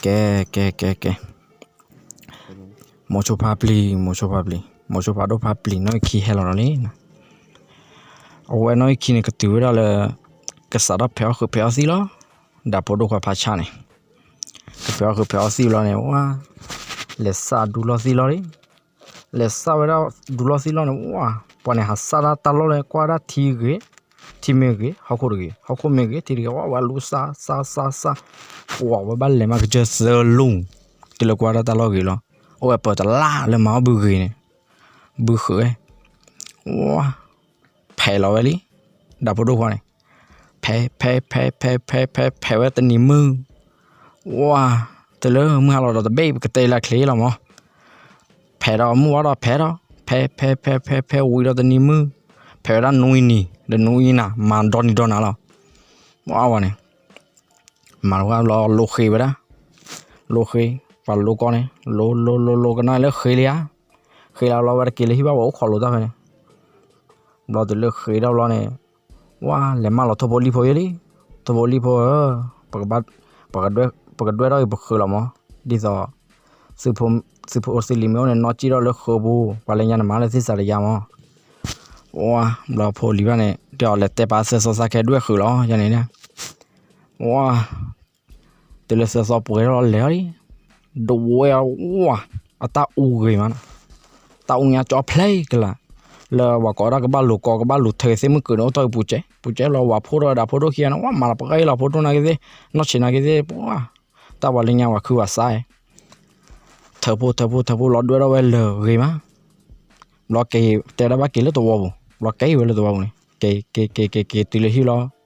ကဲ ကဲ ကဲ ကဲ မိၤဆိဖါပျံၤ မိၤဆိဖါပျံၤ မိၤဆိဖးဒိၣ်ဖါပျံၤ နီၣ်ဂံၢ်ခံဟဲလီၤဒီးလံ. အဝဲနီၣ်ဂံၢ်ခံန့ၣ် ကတုၤဝဲဒၣ်လၢ ကစးထီၣ်ဖဲးအီၣ်ဃုာ်ဖဲးအီၣ်သံၣ်လီၤ. ဒီးဖိဒိၣ်ခွါဖးဆါန့ၣ် ကဖဲးအီၣ်ဃုာ်ဖဲးအီၣ်သံၣ်ဘျီန့ၣ် ဝါ လဲၤစးဒူလီၢ်သံၣ်လီၤလံ. လဲၤစးဝဲဒၣ်ဒူလီၢ်သံၣ်လီၢ်န့ၣ် ဝါ ပှၤန့ၣ်ဟးစးဒၣ်တၢ်လီၢ်လၢကွၢ်ဒၣ်ထံဂ့ၤ, ထံမ့ၢ်ဂ့ၤ ဟီၣ်ခိၣ်တဂ့ၤ, ဟီၣ်ခိၣ်မ့ၢ်ဂ့ၤ ထံတဂ့ၤ, ဝဲလူၤစးစးစး, ဝဲဘၣ်လဲၤမးကစၢၢ်သၢလူၤ, တုၤလၢကွၢ်ဒၣ်တၢ်လီၢ်ဂ့ၤလီၤ. အိၣ်ဝဲပၢၤတလါလၢမၤအီၣ်ဘုဂ့ၤန့ၣ်, ဘုဃုာ်ဝဲ, ဝါ ဖဲးလီၤဝဲလံ, ဒီးဖိဒိၣ်ခွါန့ၣ်, ဖဲး ဖဲး ဖဲး ဖဲး ဖဲး ဖဲး ဖဲးဝဲတနံၤမုၢ်, ဝါ တုၤလၢမုၢ်ဟါလီၤဒီးတဘ့ၣ် ပကတဲလၢချ့လီၤမး, ဖဲးဒီးမုၢ်ဝါဒီးဖဲးဒီး ဖဲး ဖဲး ဖဲး ဖဲး ဖဲး ဝံၤဒီးတနံၤမုၢ်, ဖဲးဝဲဒၣ်နွံနံၤ ဒီးနွံနံၤနၤ မၤဒီနံၤဒီနၤလီၤ. ဝါဝဲန့ၣ် မၤတဝဲဘျီလိဃ့ဝဲဒၣ်, လိဃ့, ပှၤလိကီၢ်န့ၣ် လိ လိ လိ လိကနၣ်လၢဃ့လံဧါ, ဃ့လၢဘျီဝဲတက့ၤလၢဟံၣ်ဘၣ်ဝဲအိၣ်ခိးလိၤတၢ်ဖဲန့ၣ်, ဘျီတုၤလၢဃ့ဒီးဘျီန့ၣ်, ဝါ လဲၤမၤလီၤထိၣ်ဖိလံၣ်ဖိယဲလံ, ထိၣ်ဖိလံၣ်ဖိဧၢ, ပကဒွဲၣ်ထီၣ်ဂ့ၤပဃုာ်လီၤမး, ဒ်သိး သုးဖိသုးလံၤမ့ၢ်အိၣ်န့ၣ် နီၢ်ကံၣ်ထီၣ်လၢဃုာ်ပူၤ, ပှၤလၢညါန့ၣ်မၤလၢသ့ၣ်စးတယါမး, ဝါ ဘျီဖိလံၤဘၣ်န့ၣ် တဲအီၤလဲၤတဲပာ်သၢစီသးခဲဒွဲၣ်ဃုာ်လီၤ, ယဲန့ၣ်, ဝါ တုၤလၢသၢစီပှဲၤထီၣ်လီၤလဲၤထီၣ်လံ, ဒဝဲဝါ, အတၢ်အူဂ့ၤမး, တၢ်အူညါကၠီဖျဲကလး, လၢပှၤကိးဒၣ်ကဘၣ်လိၤကီး ကဘၣ်လိၤထၢသ့ၣ်မုၢ်ကုာ်န့ၣ် အိၣ်တ့ၢ်ပူၤကဲ, ပူၤကဲလီၤဝၤဖိဒီးဝဲဒၣ်ဖိဒိၣ်ခံဂၤန့ၣ် ဝါ မၤလီၤပှဲၤလီၤဖိဒိၣ်နာ်က့သ့ၣ်, နီၢ်ဆံးနာ်က့သ့ၣ်, ပှၤ တၢ်ပှၤလၢညါဝၤခုဝၤစါ, ထၢဖိထၢဖိထၢဖိလီၤဒွဲၣ်ထီၣ်ဝဲလၢာ်ဂ့ၤမး, ဘျီက့ၤတဲဒၣ်ဘၣ်က့ၤလၢသဝီပူၤ, ဘျီက့ၤဝဲလၢသဝီပူၤန့ၣ်, က့ၤက့ၤက့ၤက့ၤက့ၤတုၤလၢဟံၣ်လီၤ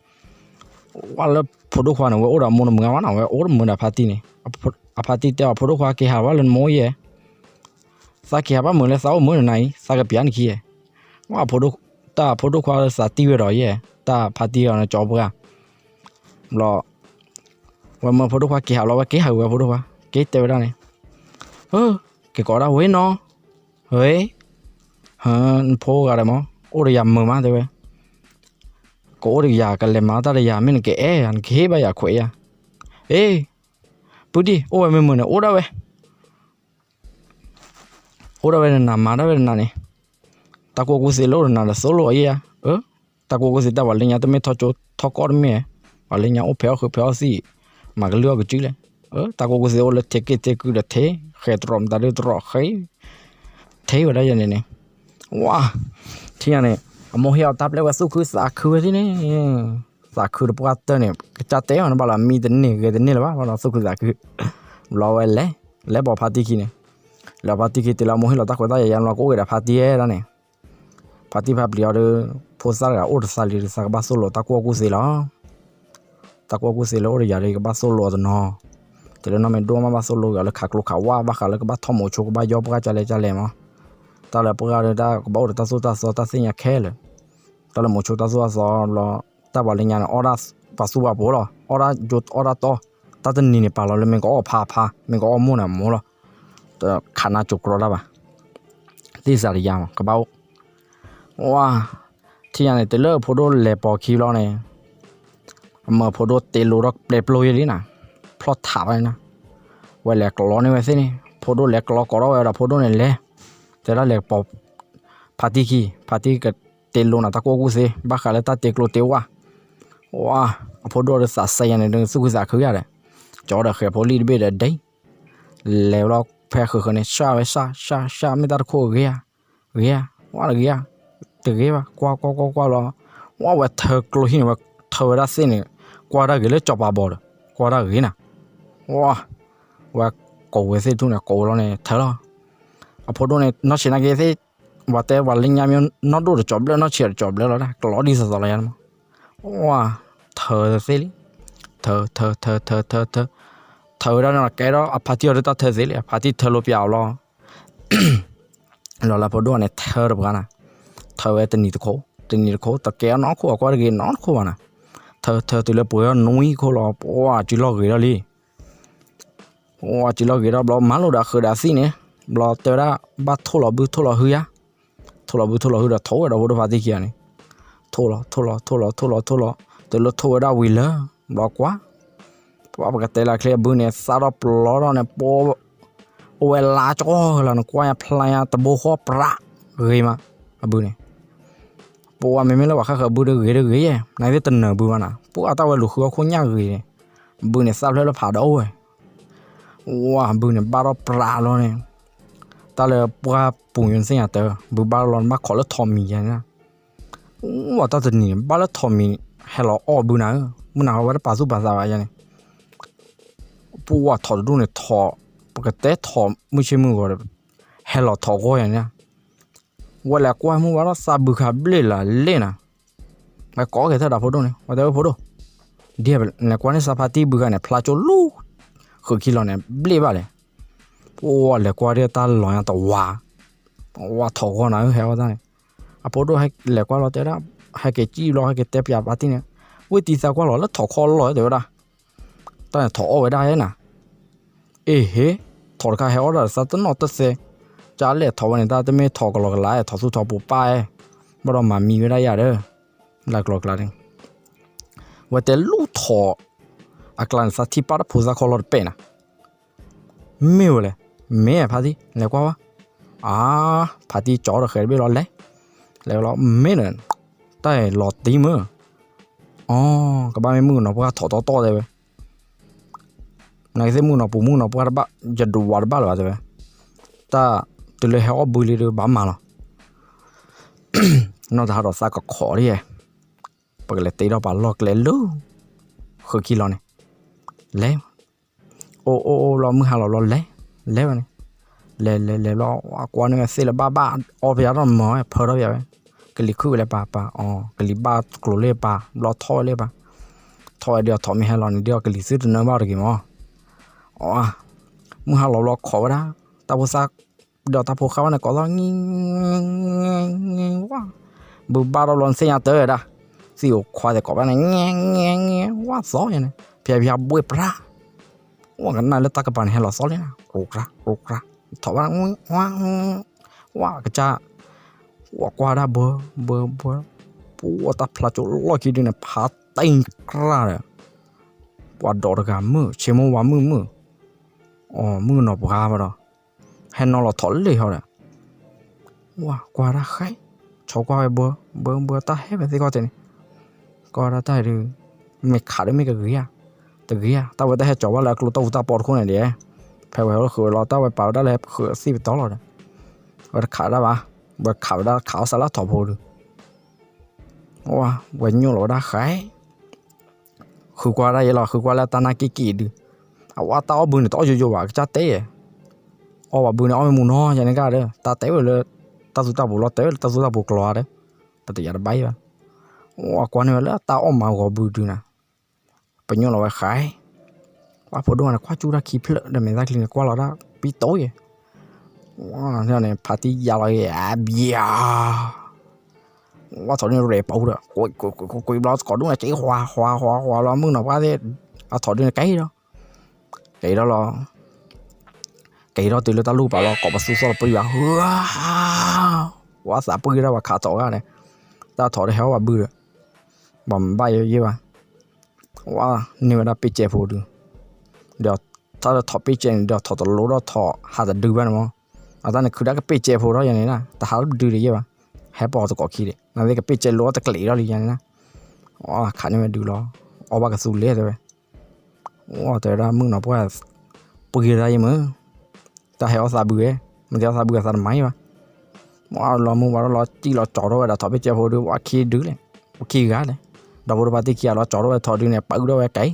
ဝဲလၢဖိဒိၣ်ခွါန့ၣ် ဝဲအိၣ်ဒီးမိၢ်တမုာ်ဂၤဝဲနီၤ, ဝဲအိၣ်တမုာ်ဒီးဖါတံၢ်န့ၣ်, အဖါတံၢ်တဲအီၤ ဖိဒိၣ်ခွါက့ၤဟးဝဲလၢနမိၢ်ယဲ, သးက့ၤဟးဘၣ်မုာ်လၢသးအိၣ်မုာ်နၤအံၤ သးကပျၢ်နခံယဲ, ဝဲဖိဒိၣ်, တၢ်ဖိဒိၣ်ခွါသးတံၢ်ဝဲဒီးယဲ, တၢ်ဖါတံၢ်အီၤန့ၣ် ကၠီပှၤ, ဘျီ ဝဲမၢဖိဒိၣ်ခွါက့ၤဟးလီၤ ဝဲက့ၤဟးဝဲဖိဒိၣ်ခွါ, က့ၤတဲဝဲဒၣ်န့ၣ်, က့ၤကိးဒၣ်ဝဲနီၤ, ဝဲ နဖိဂၤဒီးမး အိၣ်ဒီးယၤမုာ်မးတဲဝဲ, ကအိၣ်ဒီးယၤ ကလဲၤမၤတၢ်ဒီးယၤ မ့ၢ်နကအဲၣ်ယၤ နကဟ့ၣ်ဘၣ်ယၤခွဲးယၤ, အ့ ပုၢ်ဒံၣ် အိၣ်ဝဲမုာ်မုာ်န့ၣ် အိၣ်ဒၣ်ဝဲ အိၣ်ဒၣ်ဝဲနနၤ မၤဒၣ်ဝဲနနၤန့ၣ်, တၢ်ကူၣ်ကူၣ်သ့လၢအိၣ်ဒီးနၤဒီးသိၣ်လိအယဲၢ်ဧါ, အၢ, တၢ်ကူၣ်ကူၣ်သ့တၢ်ပှၤလၢညါတမ့ၢ်ထီကၠိထီကီၢ်တမ့ၢ်, ပှၤလၢညါအိၣ်ဖဲးအီၣ်ဃုာ်ဖဲးအီၣ်သံၣ်, မၤကလုၢ်အီၣ်ကစုလဲၣ်, အၢ, တၢ်ကူၣ်ကူၣ်သ့အိၣ်လၢထဲးက့ၢ်ထဲးကုၢ်ဒီးထဲး, ဃဲၤတရီးမတၤဒုတရီးဃဲၤ ထဲးဝဲဒၣ်ယဲန့ၣ်န့ၣ်, ဝါ, ထံၣ်ညါန့ၣ်, အမိၢ်ဟ့ၣ်အီၤတၢ်ပျဲဝဲသူၣ်ခုသးခုဝဲသ့ၣ်န့ၣ်, သးခုတပှၢ်တၢၢ်န့ၣ် ကစၢ်တဲအီၤန့ၣ်ဘၣ်လီၤ မံတန့ၢ်ဂဲၤတန့ၢ်လၢၤဘၣ် ဘၣ်ဒီးသူၣ်ခုသးခု, ဘျီဝဲလဲၤ, လဲၤပိာ်ဖါတံၢ်ခံန့ၣ်, လဲၤဖါတံၢ်ခံတုၤလၢအမိၢ်ဟ့ၣ်လီၤတၢ်ခွဲးတၢ်ယာ်ယါဘျီ ကအိၣ်က့ၤဒီးဖါတံၢ်ဒၣ်န့ၣ်, ဖါတံၢ်ဖါပျံၤအီၤဒီး, ဖိသၣ်တဂၤအိၣ်တသးလံ တသးကဘၣ်သိၣ်လိသးကူၣ်အီၣ်ကူၣ်သ့လီၤ တၢ်ကူၣ်အီၣ်ကူၣ်သ့လၢအိၣ်ဒီးယၤဒီး ယကဘၣ်သိၣ်လိအီၤတနီၤ, တုၤလၢနီၢ်မ့ၢ်ဒိၣ်မးဘၣ်သိၣ်လိက့ၤအီၤလၢခးကျိခးဝၣ် ဘၣ်ဃးလၢကဘၣ်ထီၣ်မိၤဆိ ကဘၣ်ယီပှၢ်ကလဲကလဲမး, တၢ်လၢပှၢ်ဒီးတၢ်ကဘၣ်အိၣ်ဒီးတၢ်သိၣ်တၢ်သီတၢ်သ့ၣ်ညါခဲလၢာ်, တၢ်လၢမိၤဆိတၢ်သိၣ်တၢ်သီလီၤ, တၢ်ပှၤလၢညါန့ၣ် အီၣ်ဒၣ်ပှၤသူပှၤပိာ်လီၤ အီၣ်ဒၣ်ယိအီၣ်ဒၣ်တီ, တၢ်တနံၤန့ၣ်ပာ်လီၤလၢမ့ၢ်ကအီၣ်ဖးဖး မ့ၢ်ကအီၣ်မိၢ်န့ၣ်အမိၢ်လီၤ, တခးနါစိၤကြီတၢ်ဘၣ်, သ့ၣ်စးတယါမး ကဘၣ်အိၣ် ဝါ, ထံၣ်ညါန့ၣ် တုၤလၢဖိဒိၣ်လဲၤပိာ်ခံဘျီန့ၣ်, အမၢဖိဒိၣ်တ့လိဒီးပျဲပျိယဲလံနၤ, ဖျီၣ်ထးဘၣ်န့ၣ်နၤ, ဝဲလဲၤကျီန့ၢ်ဝဲသ့ၣ်န့ၣ် ဖိဒိၣ်လဲၤကျီကိးထီၣ်ဝဲဒီးဖိဒိၣ်န့ၣ်လဲၤ, တဲဒၣ်လဲၤပိာ်ဖါတံၢ်ခံ, ဖါတံၢ်ကတ့လိနၤတၢ်ကူၣ်ကူၣ်သ့ ဘၣ်ဃးလၢတၢ်တ့ကျိတ့ဝၣ်, ဝါ, အဖိဒိၣ်ဒီးသးစဲယါန့ၣ် ဒုးသူၣ်ခုသးခုယါဒီး, ကၠီဒီးဃဲၤဖိလံၣ်တဘ့ၣ်ဒီးဒဲ လဲၤလီၤဖဲဃုာ်ဃုာ်န့ၣ် စၢ်ဝဲစၢ် စၢ် စၢ် မ့ၢ်တၢ်တခိၣ်ဂ့ၤဧါ, ဂ့ၤဧါ, ဝါတဂ့ၤဧါ, တဂ့ၤဘၣ်, ကွၢ်ကွၢ်ကွၢ်ကွၢ်လီၤ, ဝါဝဲထၢကျိဟံၣ်န့ၣ် ဝဲထၢဝဲဒၣ်သ့ၣ်န့ၣ်, ကွၢ်တၢ်ဂ့ၤလၢကၠီၤပၤဘီဒီး, ကွၢ်တၢ်ဂ့ၤနၤ, ဝါ, ဝဲကိးဝဲသ့ၣ်ထူၣ်န့ၣ် ကိးလီၤန့ၣ် ထၢလီၤ, အဖိဒိၣ်န့ၣ်နီၢ်ဆံးနာ်က့သ့ၣ်, ဝဲတဲပှၤလၢညါမ့ၢ်နီၢ်ဒိၣ်တကၠီၤဘျၢ နီၢ်ဆံးတကၠီၤဘျၢလီၤဒၣ် ကလီဒ်သိးသိးလီၤယါန့ၣ်မး, ဝါ, ထၢသ့ၣ်လံ, ထၢ ထၢ ထၢ ထၢ ထၢ ထၢ, ထၢဝဲဒၣ်န့ၣ် ကဲဒီးအဖါတံၢ်အီၤဒုးတၢ်ထၢသ့လံ အဖါတံၢ်ထၢလိာ်ပၠးအီၤလီၤ, လီၤလၢဖိဒိၣ်န့ၣ် ထၢတပှၤနၤ, ထၢဝဲတနံၤတခိၣ်, တနံၤတခိၣ် တကဲအီၤနီတခိၣ် အကွၢ်တဂ့ၤနီတခိၣ်ဘၣ်နၤ, ထၢထၢတုၤလၢပှဲၤအီၤနွံခိၣ်လီၤ ပှၤစုလီၢ်ဂ့ၤထီၣ်လံ, ပှၤစုလီၢ်ဂ့ၤထီၣ်ဘျီ မၤလိာ်ဒီးဃုာ်ဒီးသံၣ်န့ၣ်, ဘျီတဲဝဲဒၣ် ဘၣ်ထိၣ်လီၤဘုထိၣ်လီၤဟုယါ, ထိၣ်လီၤဘုထိၣ်လီၤဟုဒီးထိၣ်ဝဲဒီးဖိဒိၣ်ဖါတံၢ်ခံဂၤန့ၣ်, ထိၣ်လီၤ ထိၣ်လီၤ ထိၣ်လီၤ ထိၣ်လီၤ ထိၣ်လီၤ, တုၤလၢထိၣ်ဝဲဒၣ်ဝံၤလၢ, ဘျီကွၢ်, ဖ ပှၤပကတဲလၢချ့အဘုန့ၣ် သးထီၣ်ပျီထီၣ်န့ၣ် ပအိၣ်ဝဲလါကီၢ်လီၤန့ၣ် ကွၢ်ညါဖျါညါတဘိဃီပြးဂ့ၤမး, အဘုန့ၣ် ပဝဲမ့မ့ၢ်လၢပှၤဃၣ်ဃၢၤဘုတဂ့ၤတဂ့ၤယဲၢ် နသ့ၣ်တနၢၤဘုဘၣ်နၤ, ပှၤတၢ်ဝဲလူၤဃုအီၣ်ခိၣ်ညၣ်ဂ့ၤန့ၣ်, ဘုန့ၣ်သးဖျၢၣ်လၢဖးဒီးအိၣ်ဝဲ, ဝါဘုန့ၣ်ဘၣ်ထီၣ်ပြးလီၤန့ၣ်, တၢ်လၢပှၢ်ပူၤညိနသ့ၣ်ညါတၢ်, ဘုဘၣ်လီၤနဘၣ်ခိးလၢထိးမံၤယဲၢ်န့ၣ်, ဝါတၢ်တနံၤန့ၣ် ဘၣ်လၢထိးမံၤ ဟဲလီၤအီၣ်ဘုနၤဧၢ, မုၢ်နၤဝဲတပာ်သူၣ်ပာ်သးဘၣ်ယဲၢ်န့ၣ် ပဝဲထိးတဒူၣ်န့ၣ်ထိး, ပကတဲထိးမုၢ်ဆ့မုၢ်ဂီၤဒီး ဟဲလီၤထိးဂီၢ်ယၤန့ၣ်, ဝဲလဲၤကွၢ်မုၢ်ဝါထီၣ်သးဘုခါဘျ့ၣ်လၢလဲၣ်နၤ, ဝဲကိးက့ၤထဲဒၣ်ဖိဒိၣ်န့ၣ် ဝဲတဲဝဲဖိဒိၣ်, ဒ်လဲၤကွၢ်န့ၣ်သးဖါတံၢ်ဘုခါန့ၣ် ဖျါကၠိလူၤ, ဃုာ်ခံလီၤန့ၣ် ဘျ့ၣ်ဘၣ်လဲၣ်, ပဝဲလဲၤကွၢ်ဒ်တၢ်လီၤညါတဝါ, ဝဲထိးဂီၢ်နၤဧၢ ဟဲဝဲတၢ်န့ၣ်, အဖိဒိၣ်ဟဲလဲၤကွၢ်လီၤတဲဒၣ်, ဟဲက့ၤကံၣ်ဘျီ ဟဲက့ၤတဲပၠးဖါတံၢ်န့ၣ်, ဝ့ၢ်တံၢ်သးကွၢ်လီၤလၢထိးခီလီၤတဲဝဲဒၣ် တၢ်န့ၣ်ထိးအီၣ်ဝဲဒၣ်ဧဲနၤ, အ့ဟ့, ထိးတခါဟဲအီၣ်ဒၣ်သးတနီၣ်တသဲ, ကလဲၣ်ထိးဝဲန့ၣ် တၢ်တမ့ၢ်ထိးကလီၤကလာ် ထိးသူၣ်ထိးပူၤပၢ်ဧဲ, ဘၣ်ဒီးမၤမံဝဲဒၣ်ယၤဒီး, လၢကလီၤကလာ်န့ၣ်, ဝဲတဲလူၤထိး, အကျါန့ၣ်သးထံၣ်ပၢ်တဖိသၣ်ခီလီၤတပဲာ်နၤ မ့ၢ်ဝဲလဲၣ်, မ့ၢ်ဖါတံၢ် လဲၤကွၢ်ဝဲ, အါ, ဖါတံၢ်ကၠီဒီးဃဲၤတဘ့ၣ်လီၤလဲၤ, လဲၤလီၤမ့ၢ်န့ၣ်, တၢ်လီၤတံၢ်မုၢ်, အီ, ကဘၣ်မ့ၢ်မုၣ်ကနီၤပှၢ်ထိးတီတီတဲဝဲ, နကသ့ၣ်မုၣ်ကနီၤပူၤမုၣ်ကနီၤပှၢ်တဘၣ် ယဒွးတဘၣ်လၢၤဘၣ်တဲဝဲ, တၢ်တုၤလၢဟဲအီၣ်ဘုလံဒီးဘၣ်မၤလီၤ နီၢ်တဟးဒီးသးကခိးဒ်ယဲၢ်, ပကလဲၤတ့ထီၣ်ပှၤလီၢ်ကျဲလၢ ဃုာ်ခံလီၤန့ၣ်, လဲၤ, အိၣ်အိၣ်အိၣ်ဘျီမုၢ်ဟါလီၤဘျီလဲၤ, လဲၤဝဲန့ၣ်, လဲၤလဲၤလဲၤဘျီ ကွၢ်န့ၢ်ဝဲသ့ၣ်လၢဘၣ်ဘၣ် အီၣ်ဖဲယါထီၣ်မၤဝဲ ဖၢထီၣ်ဖဲယါဝဲ, ကလံၤခုၣ်ဝဲလၢပၢ်ပၢ်အီၤ ကလံၤဘၣ်ကျိၤလၢပၢ် ဘျီထီၣ်ဝဲလၢပၢ်, ထီၣ်ဝဲဒ်အီၤထိးမ့ၢ်ဟဲလီၤန့ၣ် ဒ်အီၤကလံၤသုတနၢဘၣ်တဂ့ၤမး, အီ, မုၢ်ဟါလီၤဘျီခိးဝဲဒၣ်, တၢ်ဖိသၣ် ဒီးတၢ်ဖိဃၢ်ဘၣ်န့ၣ်ကိးသီၣ် ဝါ, ဘုဘၣ်ထီၣ်ဘျီနသ့ၣ်ညါတၢ်ဝဲဒၣ်, သံၣ်ဧိၤခွါသဲးကိးဘၣ်န့ၣ် ဝါသီၣ်ယဲန့ၣ် ဖျါဖျါဘှ့ၣ်ပြး, ဝါကနၣ်လၢတၢ်ကပၤန့ၣ်ဟဲလီၤသီၣ်လံနၤ ကိးကြၤ ကိးကြၤ, ထိးဘၣ်, ဝါ, ဝါကစၢ်, ဝါကွၢ်ဒၣ်ဘၢ, ဘၢဘၢ, ပဝဲတၢ်ဖျါကၠိလီၢ်ခံဒုန့ၣ် ဖးတံၢ်ကြၢ်ဒီး, ပှၤဒိးတဂၤမုၢ် ဆ့မိၢ်ဝါမုၢ်မုၢ်, အီ မုၣ်ကနီၤပှၢ်ဘၣ်ဒီး ဟဲနီၤလီၤထိးလ့ၢ်ဟီဒီး, ဝါကွၢ်ဒၣ်ဃဲ, ဆိကွၢ်ဝဲဘၢ, ဘၢဘၢ တၢ်ဟဲဝဲသ့ၣ်ခီၣ်ထံးန့ၣ်, ကွၢ်ဒၣ်တၢ်ဒုး, မ့ၢ်ခးဒုးမ့ၢ်ကဂ့ၤဧါ, တဂ့ၤဧါ, တၢ်ဝဲတၢ်ဟဲကၠီၤဘၣ်လၢအကျိတၢ်အူတၢ်ပီတခိၣ်န့ၣ်ဒဲး, ဖဲဝဲဃုာ်ဝဲလီၤတၢ်ဝဲပာ်ဝဲဒၣ်လၢဃုာ်အသ့ၣ်ပတီၢ်လီၤဒီး, ဝဲတခးဒၣ်ဘၣ်, ဝဲခးဝဲဒၣ်ခးအီၣ်စးလၢအထိးဖိဒုး ဝါ, ဝဲညိၣ်လီၤဝဲဒၣ်ဃဲ, ဃုကွၢ်ဒၣ်ယဲလီၤ ဃုကွၢ်လၢတၢ်နၢ်က့ၣ်က့ၣ်ဒုး, အဝဲတၢ်အီၣ်ဘုန့ၣ် တအီၣ်ယိယိဘၣ် ကစၢ်တဲယဲ, အီၣ်ဘၣ်ဘုန့ၣ် အီၣ်မ့ၢ်မူနီၤ ယဲန့ၣ်ကဒီး တၢ်တဲဝဲလၢ တၢ်သူတၢ်ပူၤလီၤ တဲဝဲလၢတၢ်သူတၢ်ပူၤကျိၤဧါဒီး, ပတယၤတဘၣ်အံၤဘၣ်, ဝါကွၢ်န့ၢ်ဝဲလၢတၢ်အီၣ်မၤဂီၤဘုဒုးနၤ, ပညိၣ်လီၤဝဲဃဲ, ဝါဖိဒိၣ်မးန့ၣ် ကွၢ်ကၠူတၢ်ခံဖျၢၣ် ဒီးမဲာ်သၣ်ချံန့ၣ် ကွၢ်လီၤဒၣ်ပံတိယဲ ဝါန့ၣ် ဖးတံၢ်ယါလီၤယဲ အဘျါ, ဝါထိးဒုန့ၣ်ရဲၣ်ပူၤဒီး ကွံာ်ကွံာ်ကွံာ်ကွံာ်ဘျီ သကိးဒူၣ်န့ၣ် က့ၤဟှါဟှါဟှါဟှါလီၤ မုၣ်ကနီၤပှၢ်သ့ၣ် အထိးဒုန့ၣ်က့ၤဒီး က့ၤဒီးလီၤ, က့ၤဒီးတုၤလၢတၢ်လူၢ်ပာ်လီၤ ကိးပသူသီၣ်လီၤပှံၤဘၣ် ဝါသးပှံၢ်ဒၣ်ပှၤခးထိးဂၤန့ၣ်, တၢ်ထိးဒုဟဲအီၣ်ဘၣ်ဘုဒီး, ဘၣ်မဘၣ်ယဲဘၣ် ဝါန့ၢ်ဝဲဒၣ်ပ့ၢ်ကဲဖိဒုး, ဒီးတၢ်လၢထိးပ့ၢ်ကဲန့ၣ် ဒီးထိးတလိဒီးထိးဟးတဒုဘၣ်န့ၣ်မး, အတၢ်န့ၣ်ခုဒၣ်ကပ့ၢ်ကဲဖိထီၣ်ယဲန့ၣ် တဟးဒုဒံးယဲဘၣ်, ဟဲပိာ်သကိးခံဒံး နသ့ၣ်ကပ့ၢ်ကဲလိတကျဲၤထီၣ်လံယဲန့ၣ်, ဝါခးန့ၢ်ဝဲဒုးလီၤ, အီၣ်ဘၣ်ကသူလဲၣ်တဲဝဲ, ဝါတဲဝဲဒၣ်မုၣ်ကနီၤပှၢ် ပှ့ၤဒၣ်ယဲမုၢ် တၢ်ဟဲအီၣ်သးဘုဧဲ, မ့ၢ်တဟဲအီၣ်သးဘုအသးတမၤယဲဘၣ်, ဝါလီၤမုၢ်ဝါထီၣ်လီၤ စံၣ်လီၤကၠီထီၣ်ဝဲဒၣ်ထိးပ့ၢ်ကဲဖိဒုး ဝါခံဒုလဲၣ်, ဝါခံဂၤလဲၣ်, ဒီဖိတဖၣ်သ့ၣ်ခံဂၤလီၤကၠီထီၣ်ဝဲထိးဒုန့ၣ် ပာ်အုၣ်ထီၣ်ဝဲကဲ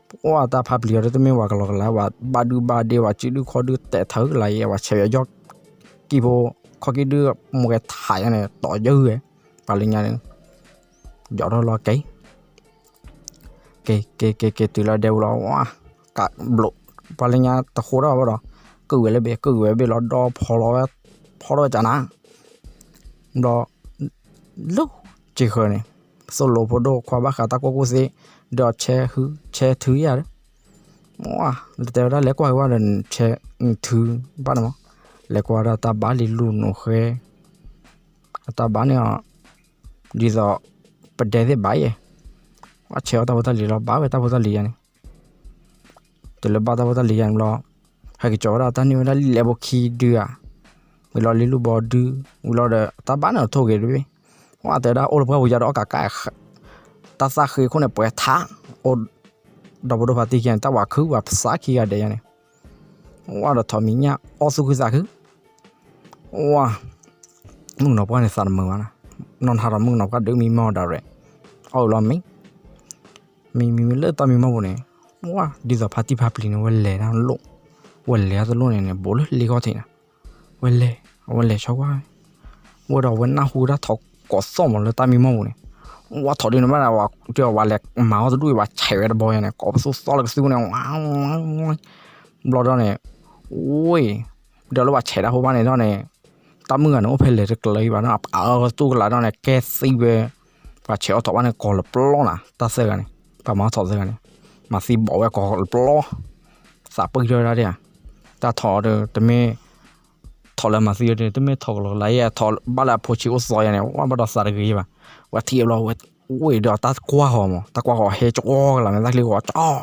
ပှၤတၢ်ဖးပျံၤအီၤဒ်တမ့ၢ်ပှၤကလီကလီ ပှၤဘၣ်ဒုဘၣ်ဒ့ ပှၤစုဒုခီၣ်ဒု တဲထၢလၢယဲ ပှၤဆဲးယီၤ ကံၢ်ဖိ ခီၣ်ကံၢ်ဒု မိၢ်ဂဲၤထးယါန့ၣ် တီၤယၢဝဲ ပှၤလၢညါန့ၣ် ယီၤထီၣ်လီၤကဲ က့ၤ က့ၤ က့ၤ က့ၤ တုၤလၢဒဲပူၤလီၤ ဝါ ကးဘျိး ပှၤလၢညါတဃိထီၣ်ဘၣ်ဒီး ကုၢ်ဝဲလၢဘ့ၣ် ကုၢ်ဝဲဘ့ၣ်လီၤ ဒီဖီလီၤဝဲ ဖီထီၣ်ဝဲကနၤ ဘျီ လၢက့ၤဃၢၤန့ၣ် သိၣ်လိဖိဒိၣ်ခွါဘၣ်ဃးတၢ်ကွၢ်ကူၣ်သ့ ဒီးဆဲဟု ဆဲထုယၤဒီး ဝါ တဲဝဲဒၣ်လဲၤကွၢ်က့ၤဝဲဒီး ဆဲ နထုဘၣ်န့ၣ်မး လဲၤကွၢ်ဒၣ်တၢ်ဘါလံၤလူၤနိာ်ဃဲ အတၢ်ဘါန့ၣ် ဒ်သိး ပဒဲသ့ၣ်ဘါယဲၢ် ဝါဆဲးအီၣ်တၢ်ဖိတၢ်လံၤလီၤ ဘါဝဲတၢ်ဖိတၢ်လံၤယါန့ၣ် တုၤလၢဘၣ်တၢ်ဖိတၢ်လံၤယါန့ၣ်ဘျီ, ဟဲက့ၤကၠီၤဝဲဒၣ်တၢ်နံၣ်ဝဲဒၣ်လံာ်လဲၢ်ဘိခံဒုဧါ, ဝံၤလီၤလံာ်လူၢ်ဘီဒု, ဝံၤလီၤဒီးတၢ်ဘၣ်န့ၣ်ထိၣ်ဂ့ၤတဘ့ၣ်, ဝဲတဲဝဲဒၣ်အိၣ်လၢပှၢ်ပူၤယါဒီးအီၣ်ကးကး တၢ်သၣ်ဃ့ခိၣ်န့ၣ် ပှဲၤထး, အိၣ်ဒီးဖိဒိၣ်ဖါတံၢ်ခံဂၤန့ၣ် တၢ်ဝၤခုဝဲပသးခံဂၤဒဲးယါန့ၣ်, ဝဲဒီးထိးမံၤညၣ်အီၣ်သူၣ်ခုသးခု, ဝဲ မုၣ်ကနီၤပှၢ်န့ၣ်သးတမုာ်ဘၣ်နီၤ, နီၢ်နဟးဒီးမုၣ်ကနီၤပှၢ်ဒုးမံမီၢ်ဒၣ်ရဲၣ်, အီၣ်လီၤမံ မံမံမံလၢတၢ်မံမီၢ်ပူၤန့ၣ်, ဝဲ ဒ်သိးဖါတံၢ်ဖါပျံၤန့ၣ် ဝဲလဲၤတၢ်လိၣ်, ဝဲလဲၤတၢ်တလိၣ်န့ၣ်န့ၣ် ဘူးလၢလ့ခီၣ်ထံးန့ၣ်, ဝဲလဲၤ, ဝဲလဲၤဆီကွၢ်, ဝဲဒီးဝဲနၢ်ဟူတၢ်ထိးကိးသီၣ်မးလၢတၢ်မံမီၢ်ပူၤန့ၣ်, ဝဲထိးဒုန့ၣ်ဘၣ်န့ၣ်, ဝဲလဲၤမၤအီၣ်တဒူၣ်အံၤ ဝဲဆဲးဝဲတဘီယါန့ၣ် ကိးပသူၣ်သီၣ်လၢကသူန့ၣ်, ဘျီဒီးန့ၣ်, ဝဲ ဒီးလၢပှၤဆဲးတၢ်ဖိဘၣ်န့ၣ်ဒီးန့ၣ်, တၢ်မုၣ်ဂၤန့ၣ် အိၣ်ဖဲလဲၣ်တကျၢၤအံၤဘၣ်နီၤ, အပာ်အီၤကသူၣ်ကလာ်ဒီးန့ၣ် ကဲသံဝဲ, ပှၤဆဲးအီၣ်ထိးဘၣ်န့ၣ် ကိးလၢပျီနၤ, တၢ်သၢဂၤန့ၣ်, ပှၤမၤအီၣ်ထိးသၢဂၤန့ၣ်, မၤသံဘီးဝဲကိးလၢပျီ, သးပှံၢ်ထီၣ်ဝဲဒၣ်ဒၣ်ဧါ, တၢ်ထိးဒီး တမ့ၢ် ထိးလၢမၤသံဝဲဒၣ် တမ့ၢ်ထိးကလီကလးယဲ ထိးဘၣ်လၢအဖိဆံးအိၣ်သီယါန့ၣ် ဝဲဘၣ်ဒီးသးတဂ့ၤဘၣ်, ဝဲထံၣ်ဘျီ ဝဲအိၣ်ဒီးတၢ်ကွၢ်ဃီၤမး, တၢ်ကွၢ်ဃီၤဟဲကၠီကလးမဲာ် တၢ်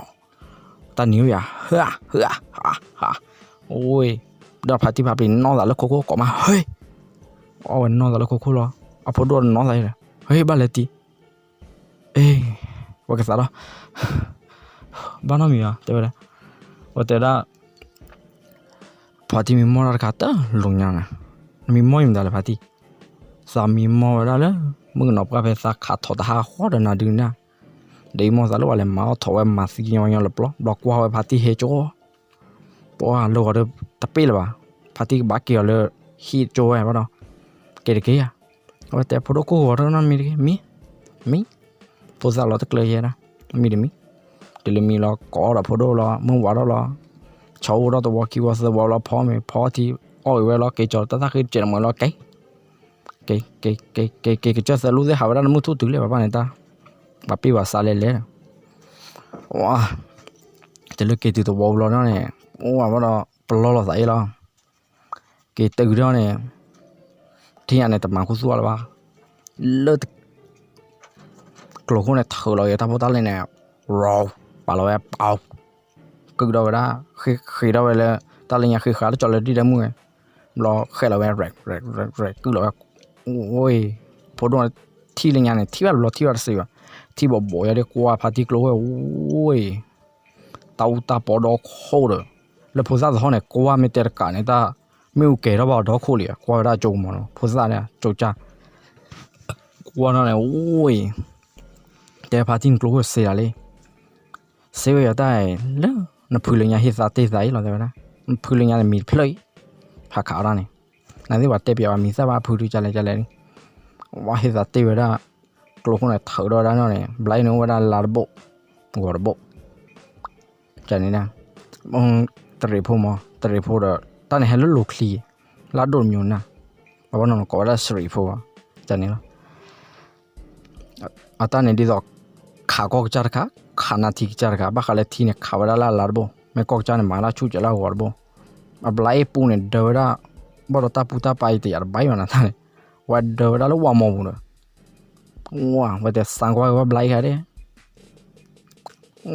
ချံဂီၤကၠီ တၢ်နံၤဧါ, ဟၢ ဟၢ ဟၢ ဟၢ, အိၣ်, ဒီးဖါတံၢ်ဖါပျံၤနီၢ်သးလၢခိခိၣ်ကိးမး ဟဲ, အီၣ်ဝဲနီၢ်သးလၢခိခိၣ်လီၤ, အဖိဒိၣ်နီၢ်သးလၢ, ဟဲ ဘၣ်လဲၤတံၢ်, အ့, ဝဲကသးဒီး, ဘၣ်နီတမံၤဘၣ် တဲဝဲဒၣ်, ဝဲတဲဒၣ် ဖါတံၢ်မံမီၢ်တၢ်တခါတလိၤညါန့ၣ်, နမံမီၢ်ယမတၤလဲၣ်ဖါတံၢ်, သးမံမီၢ်ဝဲဒၣ်လၢ မုၣ်ကနီၤပှၢ်ဖဲသးခးထိးတဟးဃီဒီးနၤဒုန့ၣ်, ဒီးအံၤမီၢ်သးလၢပှၤလဲၤမၤအီၣ်ထိးဝဲမၤသံညီညီလၢပျီ ဘျီကွၢ်ဝဲဖါတံၢ်ဟဲကၠီ ပှၤလၢဂီၤဒီးတပ့ၢ်လၢၤဘၣ်, ဖါတံၢ်ကဘၣ်က့ၤအီၤလၢဟံၣ်ကၠီဝဲဘၣ်ဒီး, က့ၤတက့ၢ်ဧါ, အဝဲတဲဖိဒိၣ်ကိၢ်ဂီၤတနီတမံၤတက့ၢ် မံ, မံ, ဖိသၣ်လီၤတကျၢၤယဲဒၣ်, မံတမံၤ, တုၤလၢမံလီၤကိးဒီးဖိဒိၣ်လီၤ မုၢ်ဝးထီၣ်လီၤ, ဆီအိၣ်ဒီးတဝီခံဝီသၢဝီလီၤ ဖီမ့ၤဖီထံ အီၣ်ဂ့ၤဝဲလီၤ က့ၤကၠီၤတၢ်သၣ်ဃ့တစဲးတမှဲၤလီၤ က့ၤ က့ၤ က့ၤ က့ၤ က့ၤ က့ၤ ကစၢၢ်သၢလူၢ်သ့ၣ် ဟးဝဲဒၣ်လၢမုၢ်ထူၣ်တုၤလံ ပှၤဘၣ်န့ၣ်တၢ်, ပှၤပ့ၢ်ပှၤစးလဲၤလဲၤ, ဝါ, တုၤလၢက့ၤတုၤသဝီပူၤလီၤန့ၣ်, အိၣ်ဝဲဒီးပလီၢ်လိာ်သးအ့ၣ်လီၤ, က့ၤတုၤဒီးန့ၣ်, ထံၣ်ညါန့ၣ် တမၤခူသူၣ်အီၤလၢၤဘၣ်, လၢ ကျိခိၣ်န့ၣ် ထုးလီၤက့ၤတၢ်ဖိတၢ်လံၤန့ၣ်, ရီ, ပာ်လီၤဝဲပီ, ကုၢ်ဒီးဝဲဒၣ်, ဃ့ထီၣ်ဝဲလၢ, တၢ်လၢညါဃ့ဃာ်လၢကၠီလၢဒံၣ်ဒဲမုၣ်ဝဲ, ဘျီဃဲလီၤဝဲ ရဲၣ် ရဲၣ် ရဲၣ် ကုၢ်လီၤဝဲ, အိၣ်, ဖိဒိၣ်န့ၣ် ထံၣ်လၢညါန့ၣ် ထံၣ်ဘၣ်တဘျီထံၣ်ဘၣ်တစဲးဘၣ်, ထံၣ်ဘိးဘိးယါဒ်ကွၢ်ဖါတံၢ်ကျိဝဲ, အိၣ် တၢ်အူတၢ်ပီဒီခိၣ်ဒီး, လၢဖိသၣ်သဟီၣ်န့ၣ် ကွၢ်မ့ၢ်တဲတကးန့ၣ် တၢ်မ့ၢ်အူကဲၤထီၣ်ဘၣ်ဒီခိၣ်လံ, ကွၢ်ဝဲဒၣ်ကၠိကမီၤလီၤ, ဖိသၣ်န့ၣ် ကၠိကၢ်, ကွၢ်ထီၣ်န့ၣ် အိၣ်, တဲဖါတံၢ်ကျိခိၣ်စ့ဒၣ်လံ, စ့ဝဲယၤတၢ်လၢ နဖုလၢညါဟ့ၣ်သးတ့ၢ်သးအံၤလီၤ တဲဝဲဒၣ်, နဖုလၢညါန့ၣ်မံၤတဖျၢၣ်အံၤ, ဖးခးအီၣ်တၢ်န့ၣ်, နသ့ၣ်ပှၤတဲပျးဝဲမံၤသၣ်ဘၣ်ဖုဒုးကလဲၣ်ကလဲၣ်လံ, ဝဲဟ့ၣ်သးတ့ၢ်ဝဲဒၣ်, ကျိခိၣ်န့ၣ်ထုးဒီးဝဲဒၣ်န့ၣ်, ဘျါအံၤန့ၣ်အိၣ်ဝဲဒၣ်လါတဘိ, ဂီၤတဘိ ကန့ၣ်ဒၣ်, တရံးဖိမး တရံးဖိဒီး တၢ်န့ၣ်ဟဲလၢလိၤချံ, လၢအဒိၣ်တမံၤနၤ, ဘၣ်ဘၣ်နီၢ်နီၢ်ကိးဝဲဒၣ်စရံးဖိဘၣ်, ကန့ၣ်လီၤ, အတၢ်န့ၣ်ဒ်သိး, ခးကီၢ်ကစၢ်တခါ, ခးနါထံကစၢ်တခါ, ဘၣ်ဃးလၢထံန့ၣ်ခးဝဲဒၣ်လၢအလါတဘိ, မ့ၢ်ကီၢ်ကစၢ်န့ၣ်မၤလၢဆူၣ်စဲးလၢအဂီၤတဘိ, အဘျါအံၤပူန့ၣ်ဒၢဝဲဒၣ်, ဘၣ်ဒီးတၢ်ပူတၢ်ပာ်အံၤတယာ်တဘၣ်အံၤဘၣ်နၤတၢ်န့ၣ်, ဝဲဒၢဝဲဒၣ်လၢဝါမီပူၤဒီး ဝါ ဝဲတဲသံကွၢ်က့ၤဝဲဘျါအံၤခါဒၣ်,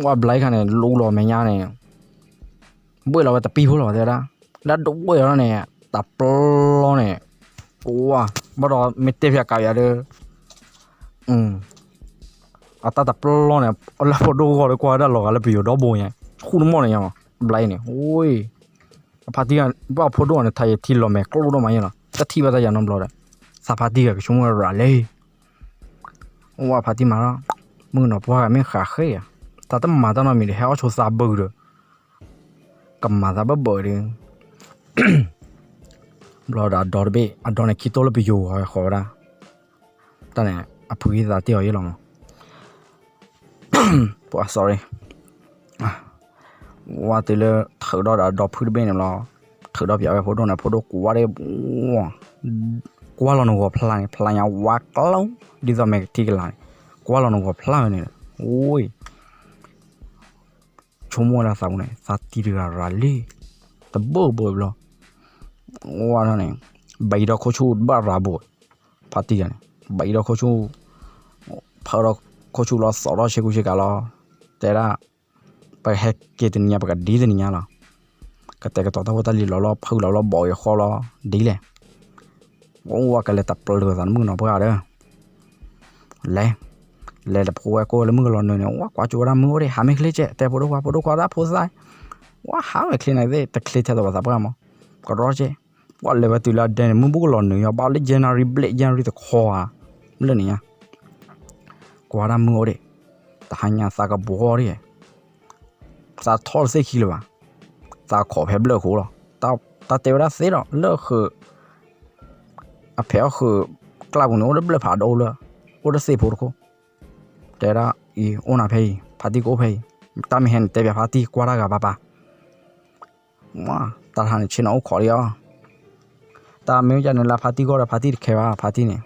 ဝဲဘျါအံၤခါန့ၣ် လူလီၤမဲာ်ညါန့ၣ်, ဘှ့ၣ်လီၤဝဲတပံၢ်ဖိလီၤတဲဝဲဒၣ်, လၢဒိးဘှ့ၣ်အီၤန့ၣ်, တပျီန့ၣ်, ဝါ, ဘၣ်ဒီးမ့ၢ်တဲဖျါကးယၤဒီး, အတၢ်တပျီန့ၣ်, လၢဖိဒိၣ်ဂီၢ်ဒီးကွၢ်ဝဲဒၣ်လီၤဂာ်လၢပယိၤဒီဘိညါ, ဃူတမီၢ်န့ၣ်ညါ, ဘျါအံၤန့ၣ်, ဝါ အဖါတံၢ်, ဘၣ်ဖိဒိၣ်န့ၣ် ထါယဲၤထံလီၤမဲာ်ကျိဒိၣ်မးယဲလီၤ, တထံၣ်ဘၣ်တၢ်ယၤနီတဘျီဒီး, သးဖါတံၢ်ဂၤကဆိကမိၣ်ဝဲရၤလံ, ဝါဖါတံၢ်မၤလီၤ, မုၣ်ကနီၤပှၢ်ဂၤမ့ၢ်ဃးဃ့ဧါ, တၢ်တမၤတၢ်နီတမံၤဒီး ဟဲအီၣ်ဆိသးဘုးဒီး, ကမၤသးဘၣ်ဘၣ်ဒီး ဘျီဒီးအဒီတဘ့ၣ် အဒီန့ၣ်ခံတိၢ်လၢပယိၤဝဲဃီဝဲဒၣ်, တၢ်န့ၣ် အဖုသးတ့ၢ်အီၤယဲလီၤမး, ပှၤ sorry, ဝါတုၤလၢထုးဒီးဒီးအဒီဖုတဘ့ၣ်န့ၣ်လီၤ, ထုးဒီးပျးဝဲဖိဒိၣ်န့ၣ် ဖိဒိၣ်ကွၢ်ဒၣ်, ကွၢ်လီၤနဂီၤဖျါန့ၣ် ဖျါညါဝါကျီ, ဒ်သိးမဲာ်ကထံကလၤန့ၣ်, ကွၢ်လီၤနဂီၤဖျါဝဲန့ၣ်, အိၣ် ဆိကမိၣ်ဝဲဒၣ်သးပူၤန့ၣ် သးတံၢ်တဂၤရၤလံ, တဘိဘိဘျီ, ဝါန့ၣ်, ဘၣ်အံၤဒီးခိၣ်ဆူၣ်ဘၣ်ရၤဘိ, ဖါတံၢ်ဂၤန့ၣ် ဘၣ်အံၤဒီးခိၣ်ဆူၣ်, ဖၢဒီးခိၣ်ဆူၣ်လီၤ သိးထီၣ်ဆ့ကူဆ့ကၤလီၤ, တဲဒၣ်, ပ ပဟဲက့ၤတနံၤညါ ပကဒ်တနံၤညါလီၤ. ကတဲာ်ကတီၤတၢ်ဖိတၢ်လံၤလီၤလီၤ ဖုလီၤလီၤ ဘီၣ်ဂ့ၤဃီလီၤ ဒ်လဲၣ်. အိၣ်ဝဲကလဲၤတပျုာ်သးနမုၣ်ကနီၤပှၢ်ဒီး လဲၤ, လဲၤတဖိဝဲကိးဝဲလၢမုၣ်ကလီၤနုာ်န့ၣ် ဝဲကွၢ်ကၠိဝဲဒၣ်မုၣ်အိၣ်ဒံး ဟးမ့ၢ်ချ့ကဲ တဲဖိဒိၣ်ခွါ ဖိဒိၣ်ခွါဒၣ်ဖိသၣ်, ဝဲဟးဝဲချ့န့ၣ်သ့ၣ် တချ့ထဲသိးပှၤသးပှၢ်မး, ကရီကဲ, ပှၤလဲၤဝဲတုၤလၢအဒဲန့ၣ် မုၢ်ဘူၣ်ကလီၤနုာ်ယီၤ ဘၣ်လၢ January ဘျဲၣ် January တခီဧါ, လၢန့ၣ်ညါ, ကွၢ်ဒၣ်မုၣ်အိၣ်ဒံး, တဟါညါသးကဘှီဒံး, သးထီၣ်တသ့ၣ်ခံလၢၤဘၣ်, သးခိးဖဲဘျၢၣ်ခိၣ်လီၤ, တၢ်တဲဝဲဒၣ်သ့ဒီး လၢဃုာ် အဖဲအီၣ်ဃုာ် ကျါပူၤန့ၣ် အိၣ်လၢဘျၢၣ်ဖးဒိၣ်လၢ အိၣ်လၢသ့ၣ်ဖိတခိၣ်, တဲဒၣ်အံၤ အိၣ်နၤဖဲအံၤ ဖါတံၢ်ကအိၣ်ဖဲအံၤ, တၢ်မ့ၢ်ဟဲန့ၣ် တဲပၠးဖါတံၢ် ကွၢ်တၢ်ဂၤဘၣ်ပၢ်, တၢ်တဟါန့ၣ် ဆ့ၣ်နီၤအိၣ်ခိးလံဧါ, တၢ်မ့ၢ်ကန့ၣ်လၢဖါတံၢ်ဂီၢ်ဒီး ဖါတံၢ်တခဲဘၣ် ဖါတံၢ်န့ၣ်,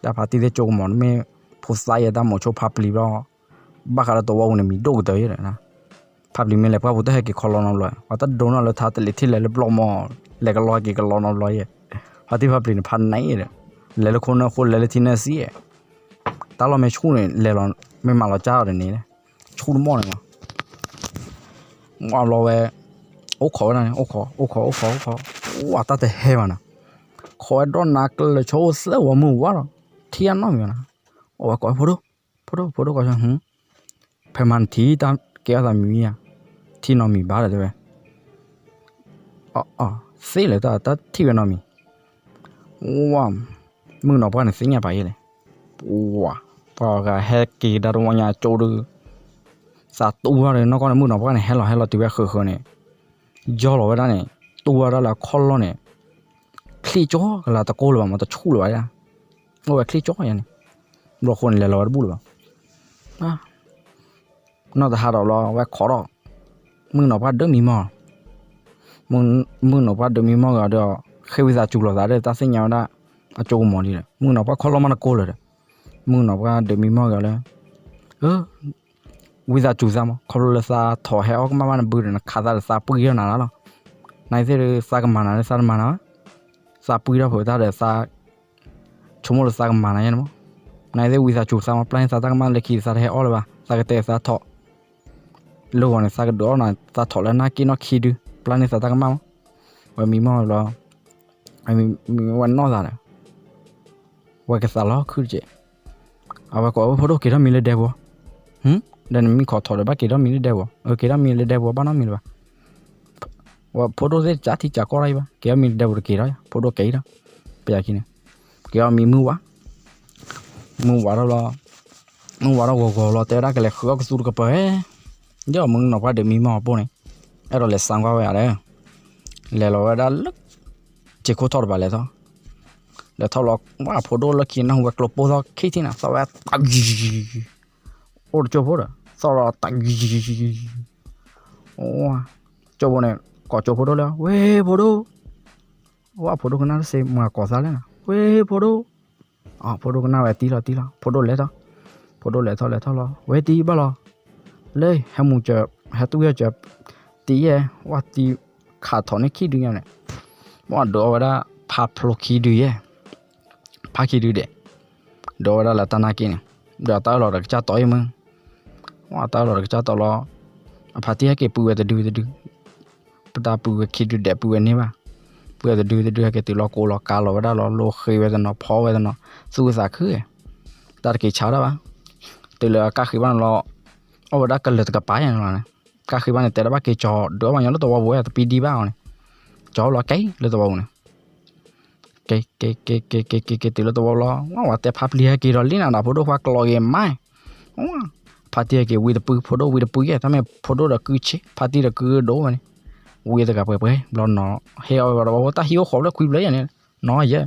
တၢ်ဖါတံၢ်သ့ၣ်ကၠိကမီၤ တမ့ၢ်ဖိသၣ်ယဲ တၢ်မိၤဆိဖါပျံၤဘျီ ဘၣ်ဃးလၢတဝီပူၤန့ၣ် မံၤဒိၣ်ကတၢၢ်ယဲဒီး, ဖါပျံၤမ့ၢ်လဲၤပှၢ်ပူၤ တဟဲက့ၤခီလီနီတဘျီ, ပှၤတဒိနီၢ်လၢထါတလ့ၤထံၣ်လဲၤလၢဘျီမီၢ်, လဲၤကလီက့ၤကလီနီတဘျီယဲ, ဖါတံၢ်ဖါပျံၤန့ၣ် ဖါနံၤဒီး, လဲၤလၢခိၣ်နၢ်ဃိ လဲၤလၢထံနၢ်ဆံး, တၢ်လီၢ်မ့ၢ်ဆူၣ်န့ၣ် လဲၤလီၤ, မ့ၢ်မၤလီၤကၢ်အီၤတန့ၣ်, ဆူၣ်တမီၢ်န့ၣ်လီၤ, မ့ၢ်လီၤဝဲ, အိၣ်ခိးဝဲဒၣ်န့ၣ် အိၣ်ခိး အိၣ်ခိး အိၣ်ခိး အိၣ်ခိး, ဝဲတၢ်တဟဲဘၣ်နီၤ, ခိးဝဲဒီးနၤကျၢၤဆိသၢဝီမုၢ်ဝါလီၤ, ထံၣ်အနီတမံၤဘၣ်နီၤ, အိၣ်ဝဲကိးဖိဒိၣ်, ဖိဒိၣ် ဖိဒိၣ်ကိးဆိ, ဖဲမၤနထံၣ်တၢ်ကဲထီၣ်သးမံၤဧါ, ထံၣ်နီတမံၤဘၣ်ဒီးတဲဝဲ, အၢ သ့လၢတၢ်ထံၣ်ဝဲနီတမံၤ, ဝါ, မုၣ်ကနီၤပှၢ်န့ၣ်သ့ၣ်ညါပာ်ယဲလဲၣ်, ဝါ, ပှၤဂၤဟဲက့ၤကဒါတဝီညါကၠိဒုး, သးတူၢ်ဝဲဒီးနီၢ်ကီၢ်န့ၣ် မုၣ်ကနီၤပှၢ်န့ၣ် ဟဲလီၤဟဲလီၤတုၤဝဲဃုာ်ဃုာ်န့ၣ်, ယီၢ်လီၤဝဲဒၣ်န့ၣ်, တူၢ်ဝဲဒၣ်လၢအခီၣ်လီၢ်န့ၣ်, ချံၣ်ကၠီကလၤတကိၢ်လၢၤဘၣ်မး တဆူၣ်လၢၤဘၣ်ဒၣ်, အိၣ်ဝဲချံၣ်ကၠီယဲန့ၣ်, ဘျီဃိန့ၣ် လဲၤလီၤဝဲတဘူၣ်လၢၤဘၣ် နီၢ်တဟးဒီးဘျီ ဝဲခိးထီၣ်, မုၣ်ကနီၤပှၢ်ဒၢးမံမီၢ်, မုၣ်ကနီၤပှၢ်ဒၢးမံမီၢ်ဂ့ၤဒီး, ဃ့ဝံသးစူၤလိာ်သးဒီး တၢ်သ့ၣ်ညါဝဲဒၣ်, အကၠိကမီၤလံဒီး မုၣ်ကနီၤပှၢ်ခီၣ်လီၢ်မးတကိၢ်လၢၤဒီး, မုၣ်ကနီၤပှၢ်ဒၢးမံမီၢ်ဂ့ၤလၢ, ဝံသးစူၤသးမး ခီဖျိလၢသးထိးဟဲအီၣ်ကမၣ်ဘၣ်နဘုဒီး နခးသးဒီးသးပှံၢ်ထီၣ်နၤလီၤ, နသ့ၣ်ဒုးသးကမၤနၤလၢ သးတမၤနၤဘၣ်, သးပှံၢ်ထီၣ်ဖုးတၢ်ဒီးသး ဆိကမိၣ်လၢသးကမၤနၤယဲန့ၣ်မး, နသ့ၣ်ဝံသးစူၤသးမး ပျၢ်န့ၢ်သးတၢ်ကမၣ်လၢခံ သးတဟဲအီၣ်လၢၤဘၣ် သးကတဲသးထိး, လၢဂီၤန့ၣ် သးကဒုးအီၣ်နၤ သးထိးလၢနၢ်က့နီၢ်ခံဒု ပျၢ်န့ၢ်သးတၢ်ကမၣ်မး, ဝဲမံမီၢ်ဘျီ, မံဝဲနီၢ်သးဒီး ဝဲကသးလီၤခုတကဲး, အဝဲကိးဝဲဖိဒိၣ်က့ၤထီၣ်မံလၢဒဲပူၤ, ဒီးနမံခီၣ်ထိးဒီးဘၣ်က့ၤထီၣ်မံလၢဒဲပူၤ, က့ၤထီၣ်မံလၢဒဲပူၤဘၣ်နီတမံၤလၢၤဘၣ်, ဝဲဖိဒိၣ်သ့ၣ်တကးထံကးကီၢ်တၢ်အံၤဘၣ် က့ၤထီၣ်မံလၢဒဲပူၤတက့ၤထီၣ် ဖိဒိၣ်က့ၤထီၣ်, ပယၤခံန့ၣ်, က့ၤထီၣ်မံမုၢ်ဝါ, မုၢ်ဝါထီၣ်လီၤ, မုၢ်ဝါထီၣ်ဂီၤဂီၤလီၤ တဲဝဲဒၣ်ကလဲၤဃုအီၣ်ကသူတကပၤ, ဒီးမုၣ်ကနီၤပှၢ်ဒုးမံမီၢ်အပိၢ်န့ၣ်, အဲၣ်ဒိးလဲၤစါကွၢ်ဝဲယၤဒီး, လဲၤလီၤဝဲဒၣ်လၢ စ့ခိၣ်ထီၣ်တပၤလဲၤထီၣ်, လဲၤထီၣ်လီၤ ဝဲဖိဒိၣ်လၢခံနၢ်ဟူဝဲကျိပိၢ်သီၣ်ခံထံၣ်န့ၣ် သီၣ်ဝဲ, အိၣ်တကၠိဖိဒီး သီၣ်လီၤတၢ် ကၠိဖိန့ၣ် ကိးကၠိဖိဒိၣ်လၢ ဝဲဖိဒိၣ်, ဝဲဖိဒိၣ်ကနၣ်တစ့ၢ် မၤကိးသးလဲၣ်နၤ ဝဲဖိဒိၣ်, ဖိဒိၣ်ကနၣ်ဝဲတံၢ်လီၤတံၢ်လီၤ ဖိဒိၣ်လဲၤထီၣ်, ဖိဒိၣ်လဲၤထီၣ်လဲၤထီၣ်လီၤ ဝဲတံၢ်ဘၣ်လီၤ, လၢ ဟဲမူၤစၢၤ ဟဲတူၢ်ယဲၢ်စၢၤ, တံၢ်ယဲၢ် ဝဲတံၢ်ခးထီၣ်န့ၢ်ခံဒုညါန့ၣ်, ဝဲဒုးအီၣ်ဝဲဒၣ်ဖးဖျိခံဒုယဲၢ် ဖးခံဒုဒဲး, ဒုးအီၣ်ဝဲဒၣ်လၢတၢ်နၢ်က့န့ၣ်, ဒီးတၢ်အၢၣ်လီၤဒီးကစၢ်တီၢ်အံၤမုၢ်, ဝဲတၢ်အၢၣ်လီၤဒီးကစၢ်တီၢ်လီၤ, အဖါတံၢ်ဟဲက့ၤပုၢ်ဝဲတဒုတဒု, ပတၢ်ပုၢ်ဝဲခံဒုဒဲးပုၢ်ဝဲန့ၢ်ဘၣ်, ပုၢ်ဝဲတဒုတဒုဟဲက့ၤတုၤလီၤကိးလီၤကါလီၤဝဲဒၣ်လီၤ လိၤဃ့ဝဲတနီၤဖီဝဲတနီၤ, သူၣ်ဝဲသးခု, တၢ်တက့ၤဆါဒၣ်ဘၣ်, တုၤလၢအကၢ်ဃ့ဘၣ်န့ၣ်လီၤ, အီၣ်ဝဲဒၣ်ကလၢၤတကပၤယဲန့ၣ်လီၤန့ၣ်, ကၢ်ဃ့ဘၣ်န့ၣ် တဲဒၣ်ဘၣ်က့ၤကၠီၤ ဒုးအီၣ်ပှၤညီလၢသဝီပူၤဝဲ တပံဒံဘၣ်အီၤန့ၣ်, ကၠီၤလီၤကဲလၢသဝီပူၤန့ၣ်, က့ၤ က့ၤ က့ၤ က့ၤ က့ၤ က့ၤ က့ၤတုၤလၢသဝီပူၤလီၤ, ဝဲတဲဖါပျံၤဟဲက့ၤဒီးလံနၤဒီး ဖိဒိၣ်ခွါကျီၤက့ၤမါ, ဖါတံၢ်ဟဲက့ၤဝံတပုၢ် ဖိဒိၣ်ဝံတပုၢ်ယဲၢ် တၢ်မ့ၢ်ဖိဒိၣ်ဒီးကုဆ့ ဖါတံၢ်ဒီးကုဒိၣ်ဝဲန့ၣ်, ဝံတဂၤပှဲၤပှဲၤ ဘျီနီၤ ဟဲအီၣ်ဝဲဒီးဝဲ တၢ်ဟံၣ်အိၣ်ဃီၤလၢခွံဘျၢယဲၢ်န့ၣ်, နီၤယဲၢ်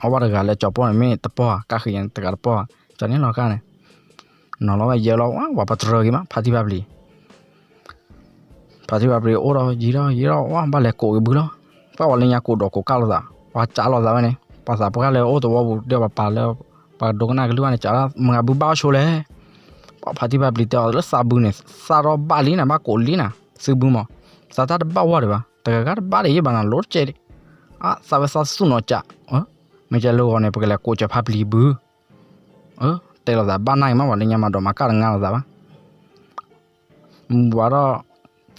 အဝဲတဂၤလၢကၠီၤပီၢ်န့ၣ် မ့ၢ်တပီၢ်ဧါ ကၢ်ဃ့ယဲၢ်န့ၣ် တဂၤတပီၢ်ဧါ, ကၠီၤန့ၣ်လီၤကၢ်န့ၣ်, နီၤလီၤဝဲယဲၢ်လီၤ ဝဲပှၤပတြၢၤက့ၤမး ဖါတံၢ်ဖါပျံၤ ဖါတံၢ်ဖါပျံၤအိၣ်ဒီးယံာ်ဒီးယံာ်ဒီး ဝဲဘၣ်လဲၤကိးက့ၤဘုလီၤ, ပှၤဝဲလၢညါကိးဒီးကိးကၢ်လိာ်သး ပှၤကၢ်လိာ်သးဝဲန့ၣ် ပှၤသးပှၢ်လၢအိၣ်သဝီပူၤဒီးပှၤပာ်လၢ ပှၤဒိကနၣ်ကလုၢ်ဘၣ်န့ၣ် ကၢ်လၢမုၢ်ဂၤဘုဘၣ်အိၣ်ဆိလဲၣ်, ပှၤဖါတံၢ်ဖါပျံၤတဲအီၤလၢသးဘုန့ၣ် သးထီၣ်ဘၣ်လံနၤ ဘၣ်ကိးလံနၤ သုဘုမး, သးတၢ်တဘၣ်ဝဲဒံးဘၣ် တဂၤဂၤတဘၣ်ဒံးယဲၢ်ဘၣ်နၤ လိၤတကဲးဒံး, အသးဝဲသးသူၣ်နီၤကး, မ့ၢ်ကဲလၢဂီၤန့ၣ် ပကလဲၤကိးစၢၤဖါပျံၤဘု တဲလိာ်သးဘၣ်နာ်က့ၤမး ပှၤလၢညါမၤဒိးမၤကၢ်တငါလိာ်သးဘၣ်, မူဝါဒီး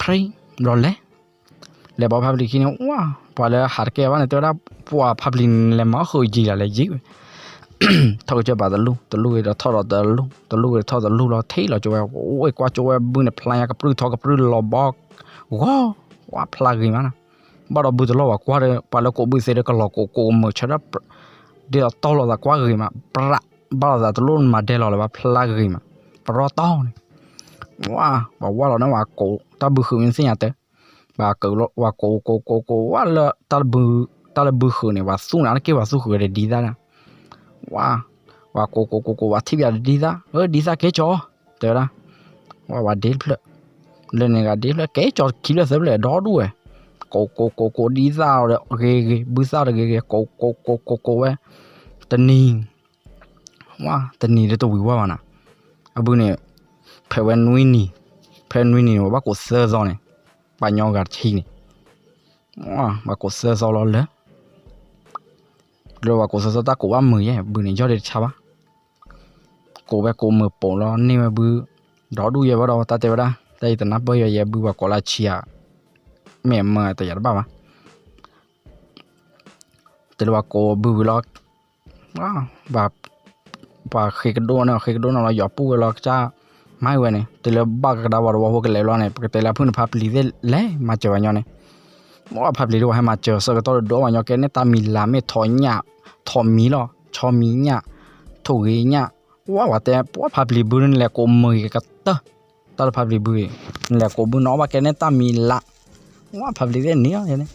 ဖြံဘျီလဲၤ လဲၤဘီဖါပျံၤခံန့ၣ် ဝါ ပှၤလၢဟးတကဲဘၣ်န့ၣ် တဲဝဲဒၣ် ပှၤဖါပျံၤန့ၣ် လဲၤမၤအီၣ်ဃုာ်ယံာ်လၢလဲၤယံာ်ဝဲ ထီၣ်ကစၢၢ်ဘၣ်တလူၢ် တလူၢ်ဂ့ၤဒီးထီၣ်ဒီးတလူၢ် တလူၢ်ဂ့ၤထီၣ်တလူၢ်လီၤ ထံၣ်လီၤကၠိဝဲ အိၣ်ကွၢ်ကၠိဝဲဘုန့ၣ် ဖျါညါကပြုၢ်ထီကပြုၢ်လီၤဘီ ဂီၤ ဝါဖျါဂ့ၤမးနီၤ ဘၣ်ဒီးဘုတလီၢ်ဘၣ်ကွၢ်ဒီး ပှၤလၢကိးဘုသ့ဒီးကလီၤကိးကိးမုာ်ဆၢဒီး ဒ်သိးတီၢ်လိာ်သးကွၢ်ဂ့ၤမး ပြး ဘၣ်လိာ်သးတလိၣ်မၤဒဲလီၤလၢၤဘၣ်ဖျါဂ့ၤမး ပရီတီၢ်န့ၣ် ဝါ ပှၤဝါလီၤန့ၣ် ဝါကိးတၢ်ဘုဃုာ်မ့ၢ်သ့ၣ်ညါတၢ် ပှၤကိး ဝါကိးကိးကိးကိး ဝါလၢ တၢ်လၢဘုဃုာ်န့ၣ် ပှၤသူၣ်န့ၣ် အါတက့ၢ်ပှၤသူၣ်ဃုာ်ဝဲဒီးဒ်သၣ်ဒၣ် ဝါ ဝါကိးကိးကိးကိး ဝါထံၣ်ပၠးဒီးဒ်သၣ် အၢ ဒ်သၣ်ကဲကၠီ တဲဝဲဒၣ် ဝါ ဝါဒ့တဖျၢၣ် လၢန့ၣ်ဂၤဒ့တဖျၢၣ် ကဲကၠီခံဖျၢၣ်သၢဖျၢၣ်ဒီဒူၣ်ဝဲ ကိးကိးကိးကိး ဒ်သၣ်ဒီးဂ့ၤဂ့ၤ ဘုသၣ်ဒီးဂ့ၤဂ့ၤ ကိးကိးကိးကိးကိးဝဲ တနံၤ ဝါ တနံၤဒီးတဝံၤဝါဘၣ်နၤ အဘုန့ၣ် ဖဲဝဲနွံနံၤ ဖဲနွံနံၤန့ၣ် ဝဲဘၣ်ကိးသၢသီန့ၣ် ပှၤညီဂၤတဆံန့ၣ် ဝါ ဘၣ်ကိးသၢသီလီၤလၢ လၢပှၤကိးသၢသီတၢ်ကိးဘၣ်မုာ်ယဲၢ် ဘုန့ၣ် ယီၢ်ဒ့တဆါဘၣ် ကိးဝဲကိးမုာ်ပိာ်လီၤန့ၢ်ဝဲဘု ဒီဒူၣ်ယဲၢ်ဘၣ်ဒီး တၢ်တဲဝဲဒၣ် တၢ်အံၤတနၢ်ပၢၢ်ယဲၢ် ယဲၢ်ဘုပှၤကိးလၢဆံဧါ မ့ၢ်မုာ်တယၤတဘၣ်ဘၣ် တုၤလၢပှၤကိးဘုဝံၤလီၤ ပှၤဃ့ကဒိၣ်န့ၣ် ဃ့ကဒိၣ်န့ၣ်လီၤ ယီၤပူၣ်ဝဲလီၤ ကစၢ်မၤဝဲန့ၣ် တုၤလၢဘၣ်ကဒါပှၤတဝီဖိကလဲၤဘျီန့ၣ် ပကတဲလၢဖုၣ်န့ၣ် ဖါပျံၤသ့ၣ်လဲၤမၤစၢၤပှၤညီန့ၣ် ဝါ ဖါပျံၤဒိၣ်ဝဲဟဲမၤစၢၤ ဆၢကတီၢ်ဒိၣ်ဝဲညီကဲန့ၣ် တၢ်မံၤလၤမ့ၢ်ထီၣ်ညၣ် ထီၣ်မံၤလီၤ ဆီမံၤညၣ် ထိၣ်ဂ့ၤညၣ် ဝါ ပှၤတဲ ပှၤဖါပျံၤဘုန့ၣ် နလဲၤကိးမုာ်ဂ့ၤကတၢၢ် တၢ်လၢဖါပျံၤဘုအံၤ နလဲၤကိးဘုနီၣ်ဘၣ်ကဲန့ၣ် တၢ်မံၤလၤ ဝါ ဖါပျံၤသ့ၣ်န့ၣ်လီၤန့ၣ်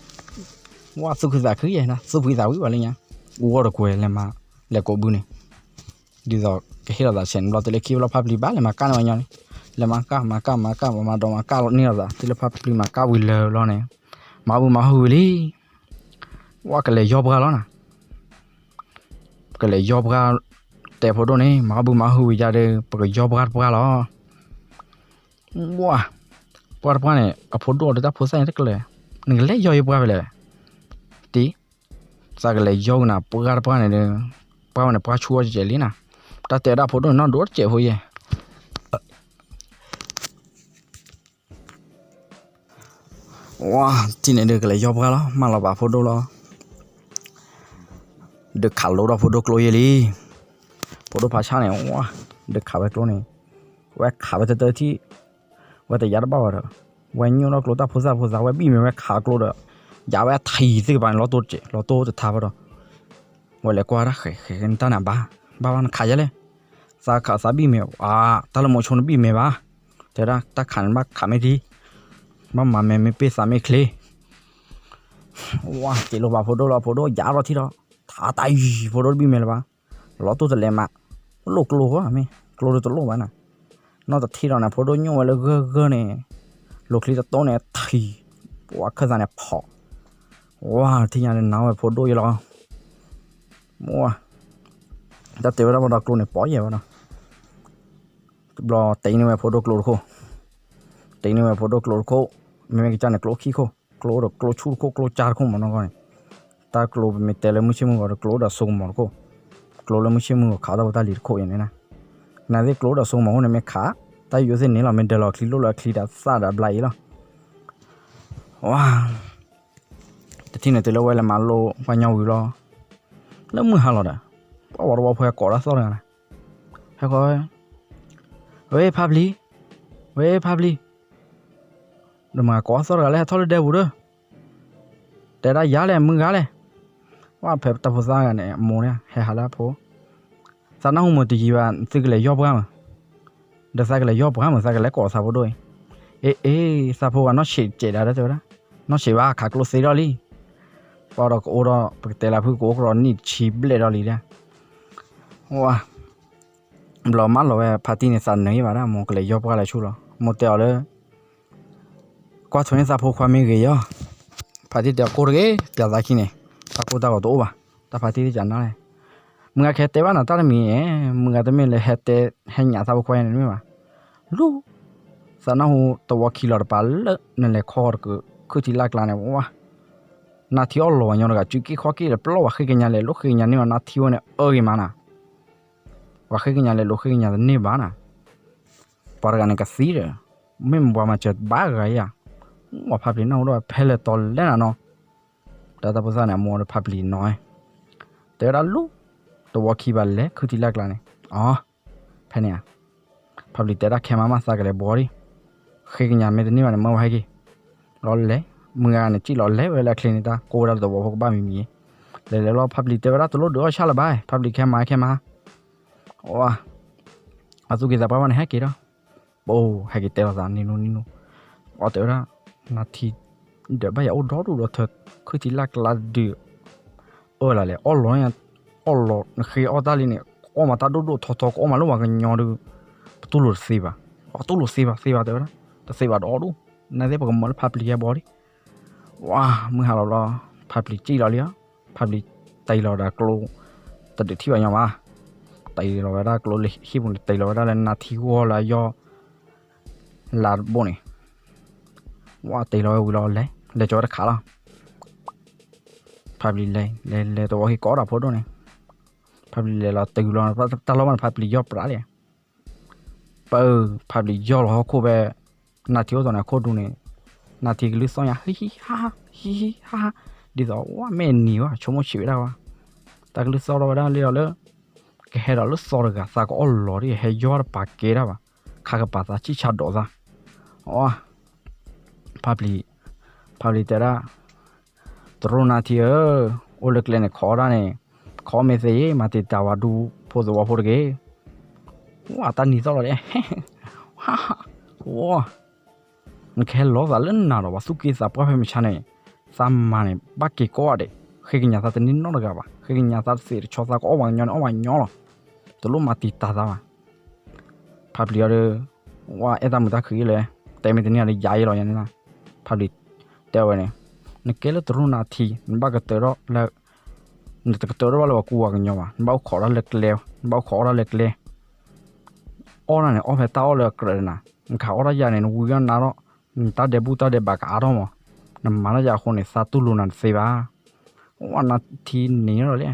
ဝါ သူၣ်ခုသးခုယဲၢ် သူၣ်ဖှံသးဝံၤပှၤလၢညါ အူဂီၢ်တကွဲၤလဲၤမၤ လဲၤကိးဘုန့ၣ် ဒ်သိးကဟ့ၣ်လီၤသးဆဲးန့ၣ်ဘျီ တုၤလၢခံဘျီဖါပျံၤဘၣ်လဲၤမၤကၣ်န့ၢ်ပှၤညီန့ၣ် လဲၤမၤကၣ် မၤကၣ် မၤကၣ် မၤဒီးမၤကၣ်န့ၢ်လိာ်သး တုၤလၢဖါပျံၤမၤကၣ်ဝံၤလၢာ်ဘျီန့ၣ် မၤဘုမၤဟုဝံၤလံ ဝါ ကလဲၤယီပှၢ်လီၤနၤ ကလဲၤယီပှၢ် တဲဖိဒိၣ်န့ၣ် မၤဘုမၤဟုဝံၤယါဒီး ပကယီပှၢ်တပှၢ်လီၤ ဝါ ပှၢ်တပှၢ်န့ၣ် အဖိဒိၣ်ဒီးတၢ်ဖိသၣ်န့ၣ်တကလဲၤ နကလဲၤယီယပှၢ်ဖဲလဲၣ် တံ သးကလဲၤယီကနၤ ပှၢ်တပှၢ်န့ၣ်ဒီး ပှၢ်ဝဲန့ၣ်ပှၢ်ဆူၣ်အီၤကဲးလံနၤ တၢ်တဲဝဲဒၣ်ဖိဒိၣ်န့ၣ် နီၢ်ဒိၣ်တစဲးဖိယဲၢ် ဝါ ထံၣ်န့ၣ်ဒီးကလဲၤယီပှၢ်လီၤ မၢလီၤဘၣ်ဖိဒိၣ်လီၤ ဒုးခးလိဒီးဖိဒိၣ်ကျိယဲၢ်လံ ဖိဒိၣ်ဖးဆါန့ၣ် ဝါ ဒုးခးဝဲကျိန့ၣ် ဝဲခးဝဲတတၢထံၣ် ဝဲတယါတဘၣ်ဘၣ်ဒီး ဝဲညိၣ်ထီၣ်ကျိတၢ်ဖိသၣ်ဖိသး ဝဲဘံၣ်မဲာ်ဝဲခးကျိဒီး ယၤဝဲထံၣ်သ့ၣ်ကပၤန့ၣ် လီၤတိၢ်တစဲး လီၤတိၢ်တထါဘၣ်ဒီး ဝဲလဲၤကွၢ်ဒၣ်ဃဲးဃဲးနတၢ်န့ၣ်ဘၣ် ဘၣ်ဘၣ်နခးယဲလဲၣ် သးခးသးဘံၣ်မဲာ် အါ တၢ်လၢမိၤဆိနဘံၣ်မဲာ်ဘၣ် တဲဒၣ် တၢ်ခးန့ၣ်ဘၣ်ခးမ့ၢ်ထံ ဘၣ်မၤမဲာ်မ့ၢ်ပ့ၢ်သးမ့ၢ်ချ့ ဝါ က့ၤလိာ်ဘၣ်ဖိဒိၣ်လီၤ ဖိဒိၣ်ယါထီၣ်ထံၣ်ဒီး ထါတၢ်ယံၤ ဖိဒိၣ်တဘံၣ်မဲာ်လၢၤဘၣ် လီၤတိၢ်တလဲၤမး လိၣ်ကျိဃိမ့ၢ် ကျိတတလိၣ်ဘၣ်နၤ နီၢ်တထံၣ်ဒီးန့ၣ် ဖိဒိၣ်ညိၣ်ဝဲလၢဂၢၢ်ဂၢၢ်န့ၣ် လိၤချံတတိၢ်န့ၣ်ထံၣ် ပှၤခၢၣ်သးန့ၣ်ဖီၣ် ဝါ ထံၣ်ညါဒီးနၤဝဲဖိဒိၣ်ယဲလီၤ ဝါ တၢ်တဲဝဲဒၣ်ဘၣ်ဒီးကျိန့ၣ်ပီၢ်ယဲၢ်ဘၣ်ဒီး တဘျီတ့န့ၢ်ဝဲဖိဒိၣ်ကျိတခိၣ် တ့န့ၢ်ဝဲဖိဒိၣ်ကျိတခိၣ် မ့မ့ၢ်ကစၢ်န့ၣ်ကျိခံခိၣ် ကျိဒီးကျိဆူၣ်တခိၣ် ကျိကၠါတခိၣ်မးနီၢ်ကီၢ်န့ၣ် တၢ်ကျိပမ့ၢ်တဲလၢမုၢ်ဆ့ၣ်မုၢ်ဂီၤဒီးကျိဒီးစိကမီၤတခိၣ် ကျိလၢမုၢ်ဆ့ၣ်မုၢ်ဂီၤခးထီၣ်ဝဲတၢ်လံၤတခိၣ်အံၤန့ၣ် နာ်သ့ၣ်ကျိဒီးစိကမီၤအဃိန့ၣ်မ့ၢ်ခး တၢ်ယိၤသ့ၣ်န့ၣ်လီၤ မ့ၢ်ဒၢလီၤချံလိၣ်လၢအချံဒီးသၣ်ဒီးဘျါအံၤလီၤ ဝါ တထံၣ်န့ၣ်တုၤလၢဝဲလဲၤမၤလိပှၤညီဝံၤလီၤ လၢမုၢ်ဟါလီၤဒီး ပှၤဝီတဝီဖိဟဲကိးတၢ်သီၣ်တဂၤန့ၣ် ဟဲဃီ ဝဲဖါပျံၤ ဝဲဖါပျံၤ ဒီးမၤကိးတၢ်သီၣ်တဂၤလၢဟဲထီၣ်လၢဒဲပူၤဒီး တဲဒၣ်ယၤလဲၣ် မုၢ်ဂၤလဲၣ် ဝဲဖဲတၢ်ဖိသၣ်ဂၤန့ၣ် အမိၢ်န့ၣ် ဟဲဟးလၢအဖိ သးနၢ်ဟူမုၢ်တယံၤဘၣ် သုကလဲၤယီၢ်ပှၢ်မး ဒီးသးကလဲၤယီၢ်ပှၢ်မး သးကလဲၤကိးသးဖိဒိၣ်အံၤ အ့ အ့ သးဖိဂၤနီၢ်ဆံးစဲးဒၣ်ဒီးတဲဝဲဒၣ် နီၢ်ဆံးဘၣ် ခးကျိသ့ထီၣ်လံ ပှၤဒီးကအိၣ်ဒီး ပကတဲလၢဖုၣ်ကအိၣ်ကဒီးနံၣ်တဆံဘျဲၣ်ဒီးလံဒၣ် ဝါ ဘျီမးလီၤဝဲဖါတံၢ်န့ၣ် သးနၢၤယံၤဘၣ်ဒၣ် မိၢ်ကလဲၤယီၢ်ပှၢ်လၢဆူၣ်လီၤ မိၢ်တဲအီၤလၢ ကွၢ်ထွဲန့ၢ်သးဖိခွါမ့ၢ်ဂ့ၤယီၤ ဖါတံၢ်တဲအီၤကိၢ်တဂ့ၤ ပျးသးခံန့ၣ် တၢ်ကိၢ်တၢ်ဂီၤတအိၣ်ဘၣ် တၢ်ဖါတံၢ်တကးနၤလဲၣ် မုၢ်ဂၤခဲတဲဘၣ်နၤတၢ်တမံၤ မုၢ်ဂၤတမ့ၢ်လၢဟဲတဲ ဟဲညၣ်သးဖိခွါန့ၣ်တမ့ၢ်ဘၣ် လူ သးနၢ်ဟူတဝီခံလီၤတပၤလၢ နလဲၤခီဃီၤတက ခုၣ်ထံလၢ်ကျါန့ၣ် ဝါ နါထံအီၣ်လီၤဝဲညီတဂၤ စုက့ၢ်ခီၣ်က့ၢ်ဒီးပလီၢ် ပှၤဃ့ကညးလဲၤလိာ်ဃ့ကညးန့ၢ်ဘၣ် နါထံဝဲန့ၣ်အၢဂ့ၤမးနၤ ပှၤဃ့ကညးလဲၤလိာ်ဃ့ကညးတန့ၢ်ဘၣ်နၤ ပှၤတဂၤန့ၣ်ကသံဒီး မ့ၢ်မပှၤမၤစၢၤဘၣ်ဂၤဧါ, ဝဲဖးပျံၤနၢ်ဟူဒီး ဖဲလဲၣ်တီၤလဲၣ်နၤနီၤ, ဒီးတၢ်ဖိသၣ်န့ၣ် အမိၢ်ဒီးဖးပျံၤနီၤ, တဲဝဲဒၣ်လူၤ, တဝီခံဘၣ်လဲၤ ခုၣ်ထံလၢ်ကျါန့ၣ်, အ ဖဲန့ၣ်ဧါ, ဖးပျံၤတဲဒၣ် ခဲမးမးသးကလဲၤဘှီဒံး, ဃ့ကညးမ့ၢ်တန့ၢ်ဘၣ်န့ၣ် မၢဝဲဟဲက့ၤ, လီၤလဲၤ, မုၢ်ဂၤန့ၣ် စံၣ်လီၤလဲၤဝဲလၢအချ့န့ၣ် တၢ်ကိးဝဲဒၣ်လၢတဝီဖိကဘၣ်မံၤမံၤ, လဲၤလဲၤလီၤ ဖးပျံၤတဲဝဲဒၣ် တလိၣ်ဒုးအီၣ်ဆၣ်လၢၤဘၣ်, ဖးပျံၤခဲမးခဲမး, အ အသူၣ်က့သးပှၢ်ဘၣ်န့ၣ် ဟဲက့ၤဒီး, ပဟဲက့ၤတဲလိာ်သးနံၤနံၤနံၤနံၤ, အတဲဝဲဒၣ်, နၤထံ, ဒီးဘၣ်ယၤအိၣ်ဒီဒူၣ်ဒီးထၢ, ခုၣ်ထံလၢ်ကျါဒုး, အၢလၢလဲၣ် အီၣ်လီၤ, အီၣ်လီၤ နဃ့အီၣ်တၢ်လံန့ၣ် ကအီၣ်မးတၢ်ဒိၣ်ဒိၣ်ထီထီ ကအီၣ်မးလၢပှၤကညီဒီး, ပတူၢ်လိာ်တသ့ဘၣ်, ပတူၢ်လိာ်သ့ဘၣ်သ့ဘၣ်တဲဝဲဒၣ်, တသ့ဘၣ်ဒီဒူၣ်, နသ့ၣ်ပကမၤလၢဖးပျံၤဟဲဘှီဒံး, ဝါ မုၢ်ဟါလီၤလီၤ, ဖးပျံၤစံၣ်လီၤလံ, ဖးပျံၤတ့ၢ်လီၤဒီးကျိ, တဒုးထံၣ်ဘၣ်ညီဘၣ်, တ့ၢ်လီၤဝဲဒၣ်ကျိလၢဟံၣ်ပူၤန့ၣ် တ့ၢ်လီၤဝဲဒၣ်လၢနၤထံဂီၢ်လၢအယီၢ် လါတဘိန့ၣ်, ဝါ တ့ၢ်လီၤဝဲဝံၤလီၤလဲၤ, လဲၤကၠီၤဝဲတခါလီၤ, ဖးပျံၤလဲၤ လဲၤလဲၤတဝီခံကိးဒၣ်ဖိဒိၣ်န့ၣ်, ဖးပျံၤလဲၤလီၤတုၤလီၤ တၢ်လီၢ်ဘၣ်န့ၣ် ဖးပျံၤယီၢ်ပြးလံ ပၢ်, ဖးပျံၤယီၢ်လီၤဟီၣ်ခိၣ်ဖဲ နၤထံအိၣ်သိးန့ၣ်အခိၣ်ဒူန့ၣ်, နၤထံကလုၢ်သီၣ်ညါ ဟံၣ်ဟံၣ်ဟါဟါ ဟံၣ်ဟံၣ်ဟါဟါ, ဒ်သိးဝဲမ့ၢ်နံၤဝဲ ဆိကမိၣ်ဆံးဝဲဒၣ်ဝဲ, တၢ်ကလုၢ်သီၣ်ထီၣ်ဝဲဒၣ်လံဒီးလၢ ကဟဲဒီးလၢသီတဂၤ သးကအီၣ်လီၤဒ် ဟဲယီၢ်တပာ်ကဲဒၣ်ဘၣ်, ခါကပာ်သးဆံၣ်ဆါဒိးသး, အ ဖးပျံၤ, ဖးပျံၤတဲဒၣ် တရူးနၤထံဧၢ, အိၣ်လၢကျဲန့ၣ် ခိးအီၣ်ဒၣ်န့ၣ်, ခိးမ့ၢ်သ့ မၤတံာ်တာ်ဝဲဒူဖိသဝီဖိတဂ့ၤ, ဝါ တၢ်နံၤသီၣ်လီၤဒ်, ဝါ နကဟဲလီၤသးလၢနၤဒီး ပှၤသူၣ်က့သးပှၢ်ဖဲမုၢ်ဆါန့ၣ်, သးမၤန့ၣ် ဘၣ်က့ၤကိးဂၤဒဲး, ဃ့ကညးသးတန့ၢ်နီတဂၤဘၣ်, ဃ့ကညးသးတသ့ၣ်တဆီ သးကအီၣ်ပှၤကညီန့ၣ် အီၣ်ပှၤကညီလီၤ, တလိၣ်မၤတံာ်တာ်သးဘၣ်, ဖးပျံၤအီၤဒီး, ဝါ အဲၣ်တၢ်မုာ်တၢ်ခုၣ်အံၤလဲၣ်, တဲမ့ၢ်တန့ၢ်ဒီးယၤအံၤလီၤယၤန့ၣ်, ဖးပျံၤတဲဝဲန့ၣ်, နကဲလၢတရူးနၤထံ, နဘၣ်ကတၢၢ်ထီၣ်လၢ နတကတၢၢ်ထီၣ်ဘၣ်လၢပှၤကူပှၤကညီဘၣ်, နဘၣ်အိၣ်ခိးတၢ်လၢကျဲ, နဘၣ်အိၣ်ခိးအီၣ်တၢ်လၢကျဲ, အီၣ်တၢ်န့ၣ် အီၣ်ဖဲတၢ်အီၣ်လၢအကြၢးနၤ, နကဟးအီၣ်တၢ်ယၤန့ၣ် နဝံအီၣ်နါထီၣ်, နတၢ်ဒဲးဘူၣ်တၢ်ဒဲးဘးကအါထီၣ်မး, နမၤတၢ်ယၤအဃိန့ၣ် သးတူၢ်လိာ်နၤတသ့ဘၣ်, ဝါ နၤထံန့ၣ်ဒီးလံ,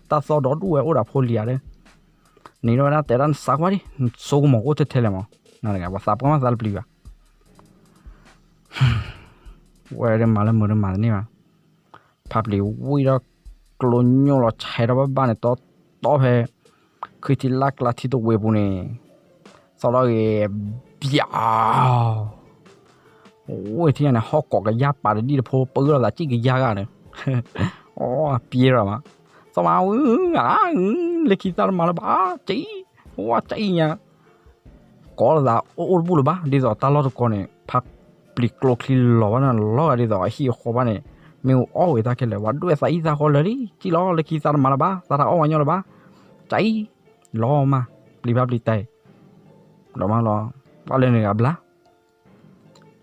တၢ်သီၣ်ဒီဒူၣ်ဝဲအိၣ်ဒီးဖိလံၤဧါဒီး, န့ၣ်ဒီးဝဲဒၣ်တဲဒၣ်နသးကွၢ်ဒံး, နဆိကမိၣ်ကအိၣ်ထဲထဲလဲၣ်မး, နတဂၤ ပှၤသးပှၢ်မးသးတပျံၤဘၣ် ဝဲဒၣ်မၤလၢမုာ်ဒီးမၤတန့ၢ်ဘၣ်, ဖးပျံၤဝံၣ်ဒီးကျိညိၣ်လီၤဆဲးထီၣ်ဘၣ်ဘၣ်န့ၣ် တီတီဖဲ ခုၣ်ထံလၢ်ကျါထံတဝ့ၤပူၤန့ၣ်, သီၣ်ထီၣ်ဂ့ၤ, ဘၠၣ်, ဝ့ၢ်ထံၣ်ညါန့ၣ် ဟီၣ်ကိးကယၢ်ပာ်တဒံၣ်တဖိပၢလီၤသးစံၣ်ကယၢ်ဂၤန့ၣ်, အ ပျဲထီၣ်မး, သီၣ်မးဝံၣ်ဧါ, လၢခံသးတမၤလၢၤဘၣ်, ကၠံ, ဝါ ကၠံညါ ကိးလိာ်သးအိၣ်အိၣ်တဘူၣ်လၢၤဘၣ်, ဒ်သိးတၢ်လီၢ်တကီန့ၣ် ဖးပျံၤကျိချံလီၤဘၣ်န့ၣ် လီၤဂာ်ဒ်သိးအဟံၣ်အဃီဘၣ်န့ၣ်, မ့ၢ်အီၣ်ဝဲတၢ်ခဲလၢာ် ပှၤဒွဲၣ်သးအံၣ်သးဃီလၢာ်လံ, ကၠံလီၤ လၢခံသးတမၤလၢၤဘၣ်, သးတအီၣ်ဝဲညီလၢၤဘၣ်, ကၠံ, လီၤမး, ပျံၤဖးပျံၤတဲ, လီၤမးလီၤ, ဘၣ်လၢန့ၣ်ဂၤဘျါ ဝဲစုက့ခီၣ်က့ဘၣ်န့ၣ် ဘျါဒၣ်ဒီးဝဲတဲ ဟ့ၣ် တၢ်ဂၤဘျါလံမုၢ်, ကျိပိၢ်ဝဲလၢန့ၣ်ထံၣ်ဖးပျံၤလဲၤလံ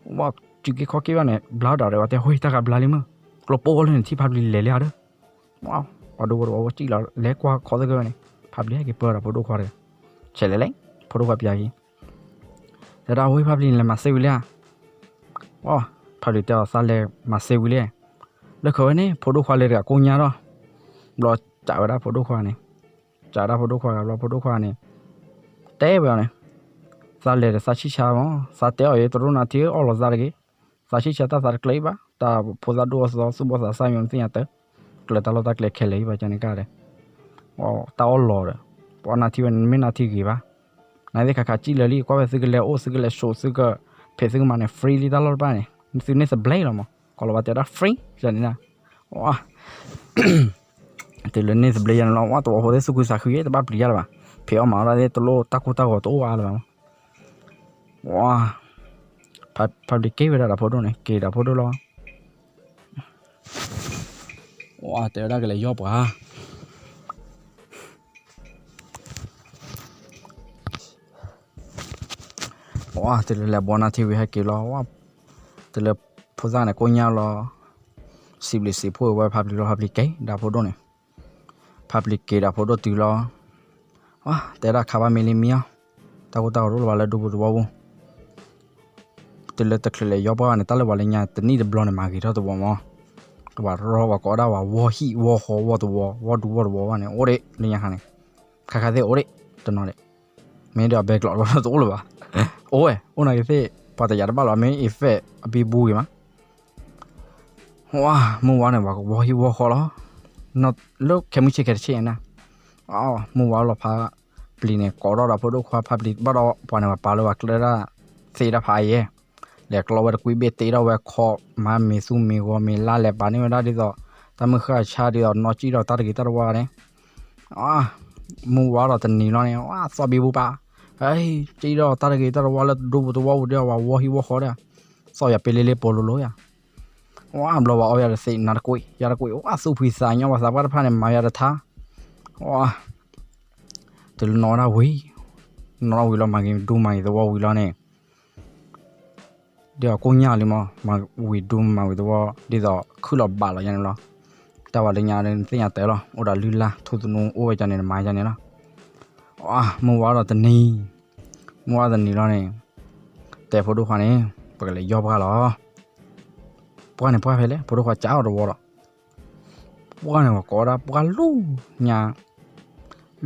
ဧါဒီး, ဝဲ ပှၤဒိၣ်ဝဲတဝီဝဲစံၣ်လီၤ လဲၤကွၢ်ခီသဂၢၢ်ဝဲန့ၣ် ဖးပျံၤဟဲက့ၤပၢဒီးဖိဒိၣ်ခွါတဂၤ, ဆဲးလဲၤလဲၤ ဖိဒိၣ်ခွါပျံၤက့ၤ, တဲဒၣ်ဝဲဖးပျံၤန့ၣ် လဲၤမၤစ့ဝံၤလံဧါ, ဝဲ ဖးပျံၤတဲအီၤ သးလဲၤမၤစ့ဝံၤလံ, လၢခံဝဲန့ၣ် ဖိဒိၣ်ခွါလဲၤတဂၤကိညါဒီး, ဘျီစံးဝဲဒၣ်ဖိဒိၣ်ခွါန့ၣ် စံးဝဲဒၣ်ဖိဒိၣ်ခွါဂၤဘျီ ဖိဒိၣ်ခွါန့ၣ် တဲဝဲအီၤန့ၣ်, သးလဲၤဒီးသးဆံၣ်ဆါမး, သးတဲအီၤအံၤ တရူးနၤထံဧၢ အီၣ်လီၤသးတဂ့ၤ, သးဆံၣ်ဆါတၢ်သးတကျဲၤအံၤဘၣ်, တၢ်ဖိသၣ်ဒိၣ်အသီ သူၣ်ဘီၣ်သးစၢ် ယိၤနသ့ၣ်ညါတၢ်, ကျၢၤတၢ်လီၢ်တၢ်ကျဲခဲလၢာ်အံၤဘၣ် ကန့ၣ်ကဒီး, တၢ်အီၣ်လီၤဒီး, ပှၤနၤထံဝဲန့ၣ် မ့ၢ်နၤထံဂ့ၤဘၣ်, နသ့ၣ်ခါခါစံၣ်လၢာ်လံ ကွၢ်ဖဲသုကလဲၤအိၣ် သုကလဲၤဆိး သုကဖံးသုကမၤန့ၣ် free လံတၢ်လီၢ်တဖၣ်န့ၣ်, သုန့ၢ်သဘျ့လီၤမး, ကီၤလၤဝါတဲဒၣ် free ယၤန့ၣ်, ဝဲ တုၤလၢန့ၢ်သဘျ့ယၤန့ၣ်လီၤ ဝဲတဝီဖိသ့ၣ်သူၣ်ခုသးခု တဘၣ်ပျံၤယၤလၢၤဘၣ်, ဖံးအီၣ်မၤအီၣ်ဒၣ်သ့ၣ်တလိၣ်တၢ်ကိၢ်တၢ်ဂီၤတအိၣ်အါလၢၤဘၣ်, ဝဲ ဖးပျံၤက့ၤဝဲဒၣ်ဒီးဖိဒိၣ်န့ၣ် က့ၤဒီးဖိဒိၣ်လီၤ, ဝဲ တဲဝဲဒၣ်ကလဲၤယီၢ်ပှၤ ဝဲ တုၤလၢလဲၤဘှီနၤထံဝံၤဟဲက့ၤလီၤ, ဝဲ တုၤလၢဖိသၣ်န့ၣ်ကိညါလီၤ, စံးဘျုးစံးဖှိၣ်ဝဲဖးပျံၤလီၤ ဖးပျံၤက့ၤဒီးဖိဒိၣ်န့ၣ်, ဖးပျံၤက့ၤဒီးဖိဒိၣ်တုၤလီၤ, ဝဲ တဲဒၣ်ခါဘၣ်မ့ၢ်လံမံအီၤ, တၢ်ကိၢ်တၢ်ဂီၤတအိၣ်လၢၤဘၣ်လၢဒူပူၤသဝီပူၤ တုၤလၢတချုးလဲၤယီၢ်ပှၤန့ၣ် တၢ်လၢပှၤလၢညါတနံၣ်တဘျီန့ၣ် မၤဂ့ၤထီၣ်သဝီမး, ပှၤရီပှၤကိးဒၣ်ပှၤဝီဟံၣ်ဝီဃီဝီသဝီ ဝီဒူဝီသဝီဘၣ်န့ၣ် အိၣ်ဒံးလၢညါခါန့ၣ်, ခါခါသ့ၣ်အိၣ်ဒံးတနီၤဒံး, မ့ၢ်ဒီးအဘဲကျီးတအိၣ်လၢၤဘၣ်, အိၣ်ဝဲ အိၣ်နာ်က့ၤသ့ၣ် ပှၤတယာ်တဘၣ်လီၤ မ့ၢ် effect အဘံဘူဂ့ၤမး. ဝါ မုၢ်ဝါန့ၣ် ပှၤကဝီဟံၣ်ဝီဃီလီၤ. လၢခဲမုၢ်ဆ့ၣ်ခဲတဆ့ၣ်န့ၣ်, မုၢ်ဝါလီၤဖးပျံၤန့ၣ် ကိးထီၣ်ဒီးဖိဒိၣ်ခွါဖးပျံၤဘၣ်ဒီး ပှၤန့ၣ်ပှၤပာ်လၢပှၤကျဲဒၣ်သ့ဒၣ်ဖးအယဲၢ်, လဲၤကျီဝဲတကွံဘ့ၣ်တ့ထီၣ်ဝဲခီ မၤမ့ၤသူမ့ၤဂီၤမ့ၤလါလဲၤပာ်န့ၢ်ဝဲဒၣ်ဒ်သိး တၢ်မုၢ်ဃၢ်ဆါဒ်သိး နီၢ်ကံၣ်ဒီးတၢ်တဂ့ၤတၢ်တဝါန့ၣ် မုၢ်ဝါဒီးတနံၤလီၤန့ၣ် ဝါသီၣ်ဘံဘူပာ်, ဟဲ ကံၣ်ဒီးတၢ်တဂ့ၤတၢ်တဝါလၢဒိပူၤတဝီပူၤဒီး ပှၤဝီဟံၣ်ဝီဃီဒီး သီၣ်ယၤပ့လ့လ့ပိာ်လိၤလိၤယၤ, ဝါဘျီဝဲအီၣ်ယၤတသ့နၤတကွံ ယၤတကွံ ဝါသူၣ်ဖှံသးညီပှၤသးပှၢ်တဖၣ်န့ၣ် မၤယၤတထါ, ဝါ တုၤလၢနီၢ်ဝဲဒၣ်ဝံၤ, နီၢ်ဝံၤလီၤမၤဂ့ၤဒူမၤဂ့ၤသဝီဝံၤလီၤန့ၣ် ဒ်သိးကိၣ်ညၣ်လံမး မၤဝံၤဒူမၤဝံၤသဝီ ဒ်သိးခုၣ်လီၤဘးလီၤယၤန့ၣ်လီၤ. တၢ်ဝဲလၢညါလၢနသ့ၣ်ညါတဲလီၤ အိၣ်ဒီးလုၢ်လၢ်ထူသနူအိၣ်ဝဲယၤန့ၣ် နမၤယၤန့ၣ်လီၤ. မုၢ်ဝါဒီးတနံၤ, မုၢ်ဝါတနံၤလီၤန့ၣ် တဲဖိဒိၣ်ခွါန့ၣ် ပကလဲၤယီၢ်ပှၢ်လီၤ. ပှၢ်န့ၣ်ပှၢ်ဖဲလဲၣ် ဖိဒိၣ်ခွါကးအီၤတဝီဒီး ပှၢ်န့ၣ်ပှၤကိးဝဲဒၣ်ပှၢ်လူၤညါ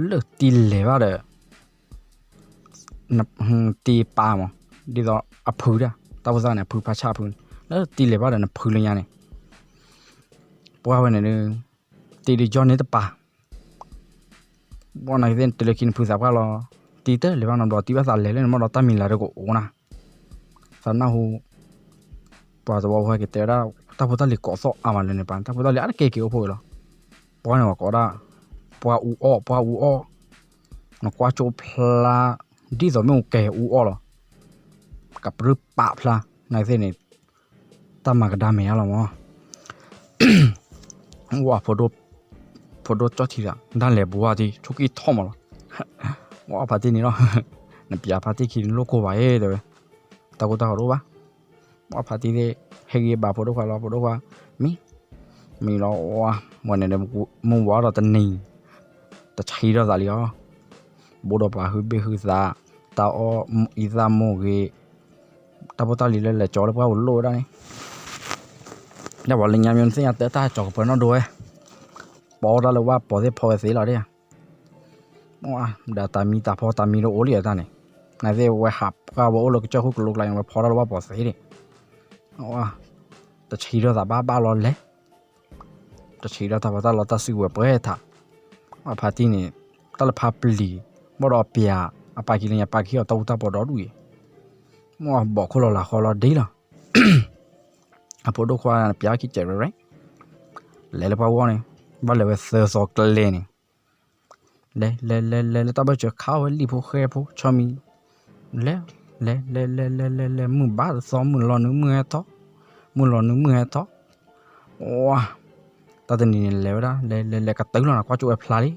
လၢတံၤလဲၤဘၣ်ဒီး တံၤပၤမး ဒ်သိးအဖုဒၣ် တၢ်ဖိသၣ်န့ၣ် အဖုဖးဆၣ်ဖုန့ၣ် လၢတံၤလဲၤဘၣ်ဒီးနဖုလၢညါန့ၣ် ပှၢ်ဝဲန့ၣ် တံၤဒုးယီၢ်န့ၢ်တပၤ ဘၣ်နာ်က့သ့ၣ် တုၤလၢခံနဖုသးပှၢ်လီၤ. တံၤတလဲၤဘၣ်နီတဘျီ တံၤဘၣ်သးလဲၤလၢန့ၣ် မ့ၢ်ဒီးတၢ်မံၤလၤဒုးကအိၣ်နၤ သးနၢ်ဟူ ပှၤသဝီဖိဟဲက့ၤတဲဝဲဒၣ် တၢ်ဖိတၢ်လံၤကိးသီၣ်အါမးလၢန့ၣ်ပၤ တၢ်ဖိတၢ်လံၤအါတက့ၢ်က့ၤအိၣ်ဖှိၣ်ဝဲလီၤ. ပှၢ်န့ၣ်ပှၤကိးဒၣ် ပှၢ်အူအီၣ် ပှၢ်အူအီၣ် နကွၢ်ကၠိဖျါ ဒ်သိးမ့ၣ်အူကဲအူအီၣ်လီၤ. ကပြုၢ်ပာ်ဖျါ နသ့ၣ်န့ၣ် တၢ်မၤကဒါမဲာ်ညါလီၤမး ဝါ ဖိဒိၣ်ကၠီၣ်ထံဒီး ဒၣ်လဲာ်ဘူးဝါထံ ဆိကံၢ်ထီၣ်မးလီၤ. ဝါ ဖါတံၢ်န့ၣ်လီၤ နပျးဖါတံၢ်ခံန့ၣ်လိၣ်ကိၢ်ဘၣ်အံၤတဲဝဲ တၢ်ကိၢ်တၢ်ဂီၤတအိၣ်ဘၣ်. ဝါ ဖါတံၢ်သ့ၣ် ဟဲဂ့ၤဘၣ်ဖိဒိၣ်ခွါလီၤ ဖိဒိၣ်ခွါ မံ မံလီၤ ဝါ ဝဲန့ၣ်ဒီး မုၢ်ဝါဒီးတနံၤ တဆံးထီၣ်သးလံအီၤ ဘူးဒီးပှၤဟုဘ့ၣ်ဟုသး တၢ်အီၣ်အံသၣ်မိၢ်ဂ့ၤ တၢ်ဖိတၢ်လံၤလၢလဲၤကၠီလၢပှၢ်ပူၤလိၣ်ဝဲဒၣ်န့ၣ် ဒ်ပှၤလၢညါမ့ၢ်သ့ၣ်ညါတဲတၢ်ကၠီၤကပၢၤနီၣ်ဒိဝဲ ပီတၢ်လၢဝၣ်ပိာ်သ့ၣ်ဖီဝဲသ့လီၤဒ် ဒီးတၢ်မံတၢ်ဖီတၢ်မံတအိၣ်လံအတၢ်န့ၣ် နသ့ၣ်ဝဲဟးပှၢ်ဝဲအိၣ်လၢကစၢၢ်ခိၣ်ကလိကျါန့ၣ် ဝဲဖီတၢ်လၢဝၣ်ပိာ်သ့ဒၣ် တဆံးထီၣ်သးဘၣ်ဘၣ်လီၤလဲၤ တဆံးထီၣ်တၢ်ဖီတၢ်လီတၢ်စုကဝဲၤပှဲၤထး ဝါ ဖါတံၢ်န့ၣ် တၢ်လၢဖါပျံၤ ဘၣ်ဒီးပျး အပၢ်ခံလၢညါပၢ်ခံအီၤတၢ်အူတၢ်ပီဒီဒူၣ်အံၤ မ့ၢ်ဘီၣ်ခိၣ်လီၤလၤဃီလီၤဒ်လီၤ အဖိဒိၣ်ခွါန့ၣ် ပျးခံစဲးရဲၣ် လဲၤလၢပှၢ်ဝီန့ၣ် ဘၣ်လဲၤဝဲသၢသီကျဲန့ၣ် လဲၤလဲၤလဲၤလဲၤလၢတၢ်ဘၢၣ်စၢၤခးဝဲလံာ်ဖိဃဲဖိဆီမံၤ လဲၤ လဲၤ လဲၤ လဲၤ လဲၤ လဲၤ လဲၤ မုၢ်ဘၣ်တသီ မုၢ်လီၤနုာ်မုၢ်ဟဲထီၣ် မုၢ်လီၤနုာ်မုၢ်ဟဲထီၣ် ဝါ တၢ်တနံၤန့ၣ်လဲၤဝဲဒၣ် လဲၤ လဲၤ လဲၤ ကတုၤလီၤနၤ ကွၢ်ကၠိဝဲဖျါလံ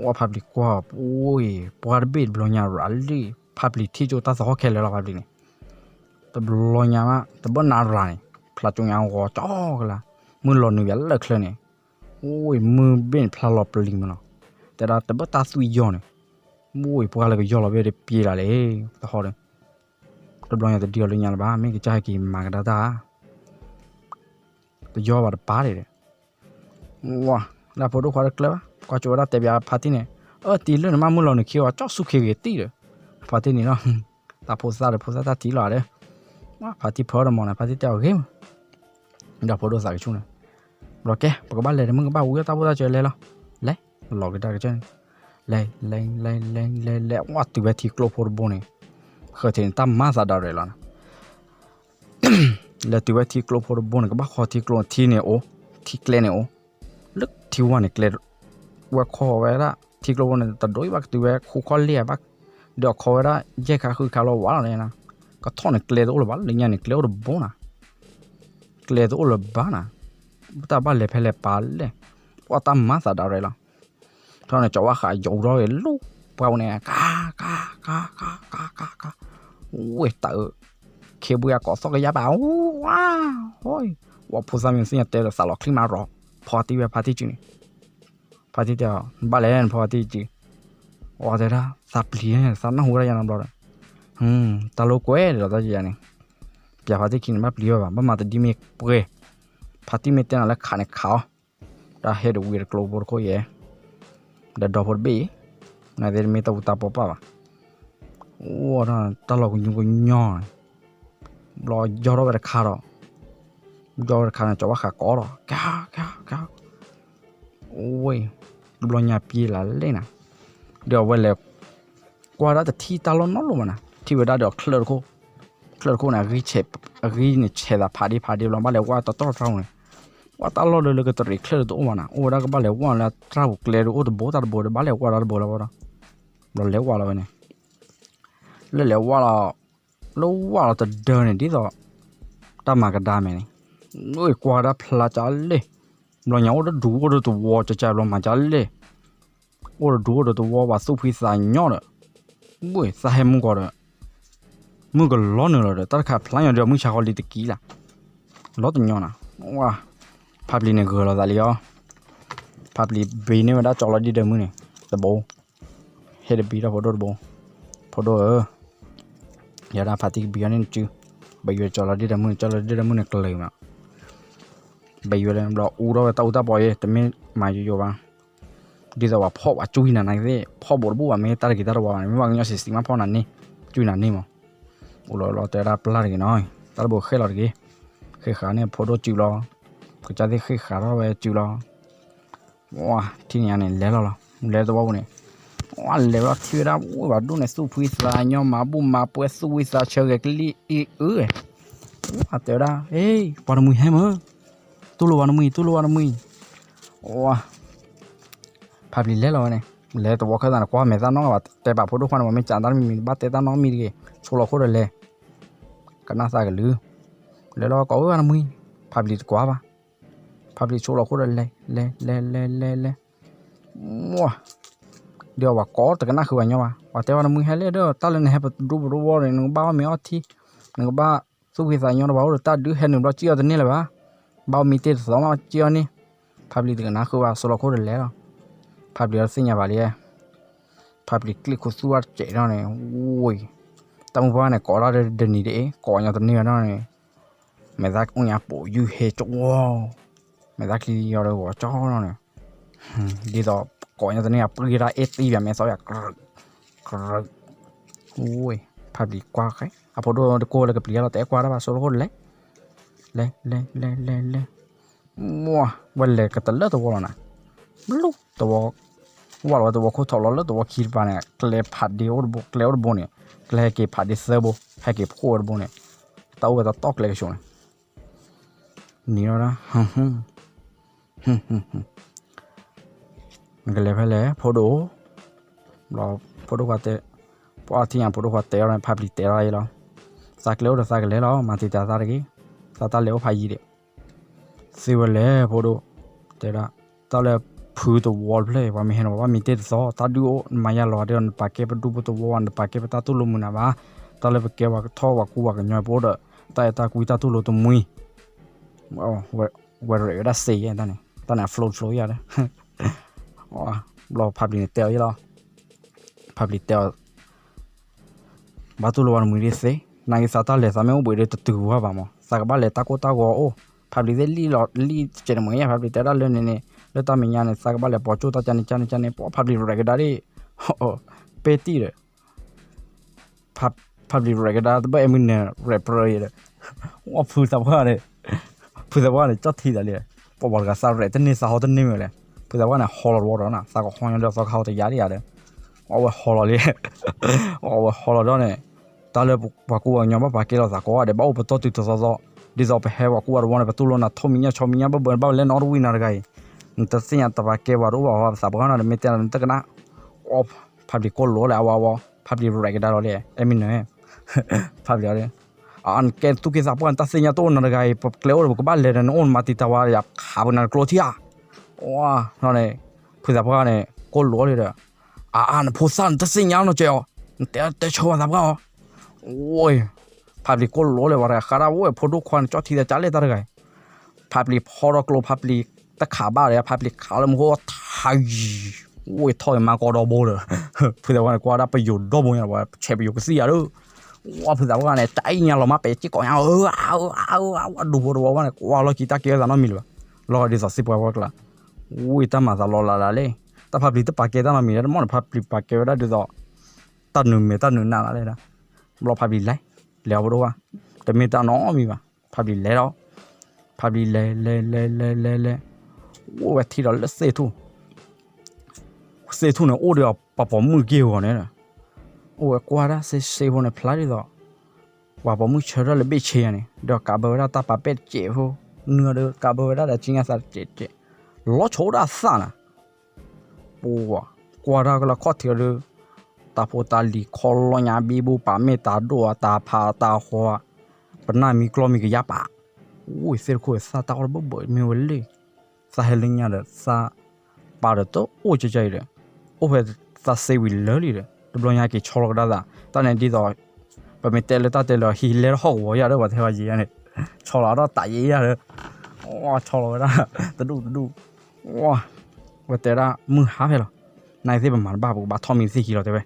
ဝါ ဖါပျံၤကွၢ် အိၣ် ပှၢ်တဘ့ၣ်တဘျီညါရၤလံ ဖါပျံၤထံၣ်ကၠိတၢ်သဟီၣ်ခဲလၢာ်လီၤ ဖါပျံၤန့ၣ် တဘျီညါမး တဘၣ်နၤရၤန့ၣ် ဖျါကၠိညါဂီၤကၠီကလါ မုၢ်လီၤနုာ်ယၤလၢချၢန့ၣ် အိၣ် မုၢ်ဘ့ၣ်န့ၣ်ဖျါလီၤပျံၤမးလီၤ တဲဒၣ်တဘၣ်တၢ်သွံၣ်ယီၢ်န့ၣ် အိၣ် ပှၢ်လၢကယီၢ်လီၤဘ့ၣ်တပျ့ၤလၢ်လံ သဟီၣ်ဒီး တဘျီညါတဒ်အီၤလၢညါလၢၤဘၣ် မ့ၢ်ကစၢ်ဟဲက့ၤမၤကဒါတၢ် တယီၢ်ဘၣ်တပၤဒၣ် ဝါ လၢဖိဒိၣ်ခွါတကျၢၤဘၣ် ကွၢ်ကၠိဝဲဒၣ်တဲဘၣ်ဖါတံၢ်န့ၣ် အၢ တံၤလၢနမ့ၢ်မုၢ်လီၤနုာ်ခံအီၤ ကၠီဆူၣ်ခ့ဂ့ၤတံၢ်ဒီး ဖါတံၢ်န့ၣ်လီၤ တၢ်ဖိသၣ်ဒီးဖိသၣ်တၢ်တံၢ်လီၤဒီး ဖါတံၢ်ဖၢတမီၤန့ၣ် ဖါတံၢ်တဲအီၤဂ့ၤမး ဒီးဖိဒိၣ်သးကဆူၣ်န့ၣ် ဘျီကဲ ပကဘၣ်လဲၤတမုၢ်ကဘၣ်ဝံၤတၢ်ဖိသၣ်စၢၤလဲၤလီၤ လဲၤ လီၤကဒါကစၢ်န့ၣ် လဲၤ လဲၤ လဲၤ လဲၤ လဲၤ လဲၤ ဝါ တုၤဝဲထံကျိဖိတဘိန့ၣ် ဃၢၤထံးန့ၣ်တၢ်မၤသးဒၣ်ရဲၣ်လီၤ လဲၤတုၤဝဲထံကျိဖိတဘိန့ၣ် ကဘၣ်ဃီထံကျိထံန့ၣ်အိၣ် ထံကျဲန့ၣ်အိၣ် လၢထံဝါန့ၣ်ကျဲ ဝဲခီဝဲဒၣ် ထံကျိဖိန့ၣ် တဒိဘၣ်ကတုၤဝဲခူခီၣ်လ့ၣ်ဘၣ် ဒီးခီဝဲဒၣ် ယဲၢ်ခါဃုခါလီၤဝါလီၤန့ၣ် ကထီၣ်န့ၣ်ကျဲတအိၣ်လၢၤဘၣ် လၢညါန့ၣ် ကျဲအိၣ်တဘိနၤ ကျဲတအိၣ်လၢၤဘၣ်နၤ တၢ်ဘၣ်လဲၤဖဲလဲၣ်ပာ်လဲၣ် ပှၤတၢ်မၤသးဒၣ်ရဲၣ်လီၤ ထီၣ်န့ၣ် ကၠီဝါဃးယိးထီၣ်ဂ့ၤလီၤ ပှၢ်ဝဲန့ၣ် ကါ ကါ ကါ ကါ ကါ ကါ ဝဲတၢ်အၢ ခ့ဘွံအကိးသီၣ်ကယါဘၣ် ဝါ ဝါ ဖိသၣ်မုၣ်သ့ၣ်ညါတဲဒီးသးလီၤချံမးရီၤ ဖီတံၢ်ဝဲဖါတံၢ်စုန့ၣ် ဖါတံၢ်တဲအီၤ ဘၣ်လဲၣ်နဖီတံၢ်စု အီၤတဲဒၣ် သးပျံၤန့ၣ် သးနၢ်ဟူဝဲဒၣ်ယၤနီတဘျီဒီး တၢ်လိာ်ကွဲဒီးတၢ်ယၤန့ၣ် ပျးဖါတံၢ်ခံန့ၣ် ဘၣ်ပျံၤဝဲဘၣ် ဘၣ်မၤတဒ်မ့ၢ်ပှဲၤ ဖါတံၢ်မ့ၢ်တဲနၤလၢခးန့ၣ်ခးအီၤ တၢ်ဟဲတဝံၤတကျိဖိတခိၣ်ယဲၢ် ဒီးဒီဖိတဘ့ၣ်အံၤ နသ့ၣ်တမ့ၢ်တၢ်အူတၢ်ပီပၢ်ဘၣ် အိၣ်ဒီးတၢ်လီၤကညီကညီန့ၣ်, ဘျီယီၢ်ထီၣ်ဝဲတခါဒီး, ယီၢ်ဝဲတခါန့ၣ် ကၠီၤဘၣ်ဃးကိးဒီး ကဲ, ကဲ, ကဲ, အိၣ်, တဘျီညါပျံၤလၢ်လံနၤ, ဒီးအဝဲလဲၤကွၢ်ဒၣ်တထံၣ်တၢ်လီၢ်နီတလီၢ်ဘၣ်နၤ, ထံၣ်ဝဲဒၣ်ဒီးချၢၣ်တခိၣ်, ချၢၣ်တခိၣ်န့ၣ် အဂံၢ်န့ၣ် ဆဲးသးဖးဒ့ဖးဒ့ဘျီ ဘၣ်လဲၤဝဲတီတီတြၢ်ပူၤန့ၣ်, ဝဲတၢ်လီၢ်လၢလၢကတရံးချၢၣ်တအိၣ်ဘၣ်နၤ, အိၣ်ဝဲဒၣ်ကဘၣ်လဲၤဝဲလၢတြၢ်ပူၤကျဲဒီးအိၣ်တဘိတၢ်တဘိဒီး ဘၣ်လဲၤဝဲတၢ်တဘိလၢၤဘၣ်ဒီး, ဘျီလဲၤဝဲလီၤဝဲန့ၣ် လၢလဲၤဝဲလီၤ, လၢဝဲလီၤတဒၢန့ၣ် ဒ်သိး တၢ်မၤကဒါမဲာ်န့ၣ်, ကွၢ်ဒၣ်ဖျါကလဲၣ်, ဘျီညါအိၣ်ဒီးဒူအိၣ်ဒီးတဝီ ကကဘျီမၤကလဲၣ်, အိၣ်ဒီးဒူအိၣ်ဒီးတဝီ ပှၤသူၣ်ဖှံသးညီဒီး, ဝဲသးဟဲမုၢ်ကီးဒီး, မုၢ်ကလီနုာ်လီၤဒီး တၢ်တခါဖျါညီဒီး မုၢ်ဆါဃီလံတကံလၢ်, လီၤတညီနၤ, ဝဲ, ဖးပျံၤန့ၣ်ဂၢၤလီၤသးလံအီၤ, ဖးပျံၤဘံန့ၢ်ဝဲဒၣ်ကၠီလီၤဒ့ၣ်ဒၢမုၢ်န့ၣ်, တဘိ ဟ့ၣ်တဘံထီၣ်ဖိဒိၣ်တဘိ, ဖိဒိၣ်ဧၢ, ယဲဒၣ်ဖးတံၢ်ကဘံအီၤန့ၣ်နစု, ဘၣ်ယိၣ်ကၠီလီၤဒ့ၣ်ဒၢမုၢ်န့ၣ် ကၠီလီၤဒ့ၣ်ဒၢမုၢ်န့ၣ်ကျၢၤမး, ဘၣ်ယိၣ်လၢဘျီအူထီၣ်ဝဲတၢ်အူတၢ်ပီအံၤ တမ့ၢ်မၤယိာ်ယိာ်ဘၣ်, ဒ်သိးပှၤဖီၣ်ပှၤကွံနၤနာ်က့သ့ၣ် ဖီၣ်ဘိးတဘူၣ်ဘၣ် မ့ၢ်တၢ်တဂ့ၤတၢ်တဝါဘၣ်န့ၣ် မ့ၢ်ဘၣ်ကညီစံးစံးမးဖီၣ်နၤန့ၣ်, ကွံနၤန့ၣ်မး, အိၣ်လီၤလီၤတဲဒၣ်ပျၢ်တဂ့ၤနီၤ, တၢ်တဘိဃ့ၢ်လီၤတဂ့ၤ, ဃ့ၢ်ဃာ်န့ၣ်ဖိဒိၣ်စုလီၤ, ကစၢ်သ့ၣ်ဃ့ၢ်ဃာ်ထီၣ်ဝဲစုလီၤ ဝဲ, ထံၣ်န့ၣ်ညါန့ၣ် လဲၤလီၤလီၤ, လဲၤသဝီပူၤန့ၣ်, ဝဲလဲၤဝဲလီၤထံၣ်ဝဲဒၣ် ဝဲပှၤဒိၣ်န့ၣ် သူၣ်ဖှံသးညီ မၤဘူၣ်မၤပှဲၤ သူၣ်ဝံသးဆၢဂဲၤကလံၣ်အံၤအၢ, ဝဲတဲဝဲဒၣ် ဟ့ၣ် ပှၤနမှံၤဟဲမၢ်, တူၢ်လိာ်ပှၤနမှံၤ တူၢ်လိာ်ပှၤနမှံၤ, ဝဲ ဖးပျံၤလဲၤလီၤဝဲန့ၣ်, လဲၤသဝီခၢၣ်သးန့ၣ် ကွၢ်မဲာ်သၣ်နီၣ်ဘၣ် တဲပာ်ဖိဒိၣ်ခွါန့ၣ် ပှၤမ့ၢ်ကးတၢ်တမံၤမံၤ ဘၣ်တဲတၢ်နီတမံၤတဂ့ၤ, ဆိလီၤခိၣ်ဒီးလဲၤ, ကနၣ်သးကလုာ်, လဲၤလီၤကိးဝဲပှၤနမှံၤ, ဖးပျံၤတကွၢ်ဘၣ်, ဖးပျံၤဆိလီၤခိၣ်ဒီးလဲၤ လဲၤ လဲၤ လဲၤ လဲၤ လဲၤ, မ့ၢ် ဒီးပှၤကိးတကနၣ်ဃုာ်ပှၤညီဘၣ်, ပှၤတဲပှၤနမှံၤဟဲလဲၣ်ဒီး တၢ်လၢနဟဲပဒူပဒူဝီန့ၣ် နကဘၣ်အီၣ်မ့ၤအီထံ, နကဘၣ်သူၣ်ဖှံသးညီဒီးပှၤအိၣ်ဒီးတၢ်ဒုး ဟဲနုာ်ဘျီစံၣ်အီၤတန့ၢ်လၢၤဘၣ်, ဘၣ်အီၣ်မ့ၤတ့ၢ်တသီမးစံၣ်အီၤန့ၣ်, ဖးပျံၤတကနၣ်ဃုာ်ဘၣ် ဆိလီၤခိၣ်ဒီးလဲၤလီၤ, ဖးပျံၤအီၤတသ့ၣ်ညါဘၣ်လံ ဖးပျံၤကျ့ၣ်ခိၣ်သူၣ်ဝဲတစဲးထီၣ်န့ၣ်, ဝ့ၢ်, တၢ်မုၢ်ပှၢ်န့ၣ် ကိးတၢ်ဒီးတနံၤဒ်အံၤ ကိးညီတန့ၢ်ဝဲဒၣ်န့ၣ်, မဲာ်သၣ်အိၣ်ညါပိာ်ယုၢ်ဟဲကၠီ, မဲာ်သၣ်ချံယီၤဒီးဂီၤကၠီလီၤန့ၣ်, ဒ်သိးကိးညီတန့ၢ် အပှ့ၤတၢ်အ့ၣ်သံဘၣ် မဲာ်သီယၤ, ကရၢ, ဝ့ၢ်, ဖးပျံၤကွၢ်ဃဲ အဖိဒိၣ်တကိၢ်လၢကပျံၤလီၤ တဲကွၢ်တၢ်ဘၣ် ဆိလီၤခိၣ်ဒီးလဲၤ, လဲၤ လဲၤ လဲၤ လဲၤ လဲၤ မ့ၢ် ဝဲလဲၤကတလၢသဝီလီၤနၤ, ဘျုးသဝီ, ဝဲလီၤဝဲသဝီခိၣ်ထီၣ်လီၤလၢသဝီခံတပၤန့ၣ် ကျဲဖးဒ့အိၣ်တဘိ ကျဲအိၣ်တဘိန့ၣ်, ကျဲဟဲက့ၤဖးဒ့သၢဘိ ဟဲက့ၤဖှိၣ်ဝဲတဘိန့ၣ်, တၢ်အိၣ်ဝဲတတီၢ်ကျဲကဆူးန့ၣ်, နံၤလီၤဒၣ် နကလဲၤဖဲလဲၣ် ဖိဒိၣ်, ဘျီဖိဒိၣ်ခွါတဲ, ပှၤထံၣ်ညါဖိဒိၣ်ခွါတဲအီၤန့ၣ် ဖးပျံၤတဲအီၤလီၤ, သးကျဲအိၣ်ဒီးသးကလဲၤလီၤ မၤတံာ်တာ်သးတဂ့ၤ, သးတၢ်လဲၤအိၣ်ဖးယံၤဒံး, သ့ဝဲလဲၣ်ဖိဒိၣ်, တဲဒၣ်, တၢ်လၢဖုသဝီတဖျၢၣ် ပှၤမ့ၢ်ဟဲန့ၣ် ပှၤဘၣ်မံတ့ၢ်တသီ တၢ်ဒုးအိၣ် နမၤယါလီၤဒီး နပာ်ကဲပဒူပသဝီ နတပာ်ကဲပတၢ်တူၢ်လိာ်မုာ်နၤဘၣ်, တၢ်လၢပကဲပှၤကထီၣ်ပှၤကူပှၤကညီဖိဒီး, တၢ်အဲၣ်တၢ်ကွံတၢ်တူၢ်လိာ်တမှံၤ ဝဲရဲၣ်ဝဲဒၣ်စ့ယဲၢ်တၢ်န့ၣ် တၢ်န့ၣ်အ flow flow ယၤဒီး, ဘျီဖးပျံၤန့ၣ်တဲအီၤယဲၢ်လီၤ, ဖးပျံၤတဲအီၤ, ဘၣ်တူၢ်လိာ်ဝဲနမှံၤဒ်သ့, နာ်က့သးတၢ်လဲၤသးမ့ၢ်အိၣ်ဘှံးဒီးတတုၤဝဲဘၣ်မး သးကဘၣ်လဲၤတၢ်ကိၢ်တၢ်ဂီၤအိၣ်, ဖးပျံၤသ့ၣ်လံၣ်လီၤလံၣ်စဲးန့ၣ်မ့ၢ်ယဲၢ် ဖးပျံၤတဲဒၣ်လၢန့ၣ်န့ၣ် လၢတၢ်မဲာ်ညါန့ၣ် သးကဘၣ်လဲၤပိာ်ကၠိၣ်တၢ်ကန့ၣ်ကန့ၣ်ကန့ၣ် ပှၤဖးပျံၤရဲၣ်ကဒါဒ် ပဲတံၢ်ဒီး ဖးပျံၤရဲၣ်ကဒါတဘၣ်အဲၣ်မုၢ်နၢၤ ရဲၣ်ပရၢအံၤဒီး, အိၣ်ဖုသးပှၢ်န့ၣ်, ဖုသးပှၢ်န့ၣ် ကၠီၣ်ထံသးလံ, ပှၤဘၣ်တဂၤသးရဲၣ်တန့ၢ်သးဟီတန့ၢ်မ့ၢ်လဲၣ်, ဖုသးပှၢ်န့ၣ် ဟီလီၤတဝီဒီးနၤ သးကဟီညီဒီးသီခါဟီတယါဒ်ယါဒီး, အဝဲဟီလီၤလံ, အဝဲဟီလီၤဒီးန့ၣ်, တၢ်လၢပှၤကူပှၤကညီဘၣ်ပာ်ကဲလီၤသးကိးဂၤဒဲး ဘၣ်အိၣ်ပတီၢ်တုၤတသီသီ, ဒ်သိးပဟဲပှၤကူပှၤတဝီန့ၣ် ပတူၢ်လိာ်နၤထိၣ်မံၤညၣ်ဆီမံၤညၣ်ဘၣ်ဘၣ် နဘၣ်လဲၤနီတဝံၤနၤတဂၤအံၤ, နတသ့ၣ်ညါတပာ်ကဲပှၤတအိၣ်ဘၣ် ပသးပှၢ်နၤဒီးမ့ၢ်တဲနၤနတကနၣ် ဖးပျံၤကိၢ်လိာ်လဲၣ် အဝဲဝဲ, ဖးပျံၤရဲၣ်ကဒါလီၤလံ အဲၣ်မုၢ်နၢၤ, ဖးပျံၤအီၤ, အနကဲသူၣ်က့သးပှၢ်နတၢ်သ့ၣ်ညါတအိၣ်နၤတဂၤအံၤ ပကျဲအိၣ်ဒီးပကဘၣ်လဲၤဒီးနအိၣ်နမၤတံာ်တာ်ဝဲယခးပနၤကျိထံဧါ, ဝဲ, န့ၣ်, ဖုသးပှၢ်န့ၣ် ကိၢ်လိာ်လံဒီး, အါအါနဖိသၣ်နတသ့ၣ်ညါနီၤကဲအီၤ, နတဲတဲဆၢဝဲသးပှၢ်အီၤ, ဝဲ, ဖးပျံၤကိၢ်လိာ်လံ ပှၤတဂၤဃးဒၣ်ဝဲ ဖိဒိၣ်ခွါန့ၣ် ကၠီၣ်ထံသးကၠီၣ်လဲၣ်တၢ်တဂၤအံၤ ဖးပျံၤဖီထီၣ်ကျိ ဖးပျံၤတခးဘၣ်ဒီး ဖးပျံၤခးလၢမူခိၣ်ထါယံၤ, ဝဲထီၣ်အံၤမၤကီဒီဘိဒီး, ဖုသးပှၢ်န့ၣ် ကွၢ်ဒၣ်ပယိၤဒီဘိညါ ပှၤဆဲးပယိၤကသံၣ်ယၤဒီး, ဝဲဖုသးပှၢ်န့ၣ် တၢ်အံၣ်ညါလီၤမး ပဲာ်က့ၢ်ကိးညါ, ဝဲဒူဖိတဝီဝဲန့ၣ် ကွၢ်လီၢ်ခံတၢ်ကဲဝဲသးနီတမံၤလၢၤဘၣ်, လီၤဂာ်ဒ်သိးစ့ပှၤဝဲကျါ, ဝဲတၢ်မၤသးလီၤလးလးလံ, တၢ်ဖးပျံၤတပာ်ကဲတၢ်နီတမံၤလၢၤ တမ့ၢ်န့ၣ် ဖးပျံၤပာ်ကဲဝဲဒၣ်ဒ်သိး တၢ်နုာ်မဲာ်တၢ်နုာ်နးလီၤလဲၣ်ဒၣ်. ဘျီဖးဘျံးလဲၤ, လဲၤအီၤပဒိၣ်ဝဲ, တမ့ၢ်တၢ်နီတမံၤဘၣ်, ဖးဘျံးလဲၤဒီး, ဖးဘျံးလဲၤလဲၤလဲၤလဲၤလဲၤလဲၤ, အိၣ်ဝဲထံၣ်ဒီးလၢသ့ၣ်ထူၣ် သ့ၣ်ထူၣ်န့ၣ် အိၣ်ဒီးပှၤပိာ်မုၣ်က့ၢ်ဂီၤန့ၣ်, အိၣ်ဝဲကွၢ်ဒၣ်စ့စ့ဖိန့ၣ် ဖျါဒ်သိး ပှၤပိာ်မုၣ်ဆၢထၢၣ်လၢဘ့ၣ်ဆ့ယၤန့ၣ် ဒီးကးဘၢဝဲဒၣ်တၢ်ပာ်ပဲာ်တစဲးဖိ, နုာ်ဒီးကးဘၢဝဲဒၣ်ဒီးကၠံၣ်ညါသးတစဲးတစဲး, လီၤဆီဒၣ်သၣ်နၤ, ပှၤကွၢ်တၢ်ကလီခီၣ်ထံးအီၤဒီး တၢ်ဖိတၢ်လံၤခီလီညါ ဘံဘူပာ်မ့ၢ်တၢ်ဒိၣ်ဧါ တၢ်ဖးတၢ်ဟီဧါ, ပနၢ်မံကျီမံကယၢ်ပာ်, အိၣ်သ့ၣ်တခိၣ်သၣ်တၢ်အီၣ်တဘၢဘၢမ့ၢ်ဝဲလံ, သးဟဲလၢညါဒီးသးပာ်ဒီးတအိၣ်ကကအံၤဒီး, အိၣ်ဖဲသးစ့ဝံၤလၢာ်လံဒီး တဘျီညါက့ၤဆီလီၤကဒါသး တၢ်န့ၣ်ဒ်သိး ပမ့ၢ်တဲလၢတၢ်တဲလၢဟံးလဲထီၣ်ဟီၣ်ကဝီၤယၤဒီး ပှၤတဲဝဲယံၤယၤန့ၣ်, ဆီလီၤဒီးတၢ်ယံၤယၤဒီး, ဆီလီၤဝဲဒၣ် တဒူၣ်တဒူၣ်, ဝဲတဲဒၣ်မုၢ်ဟါဖဲလီၤ, နသ့ၣ်ပမၤတဘၣ် ပကဘၣ်ထီၣ်မံသ့ၣ်ခံလီၤတဲဝဲ,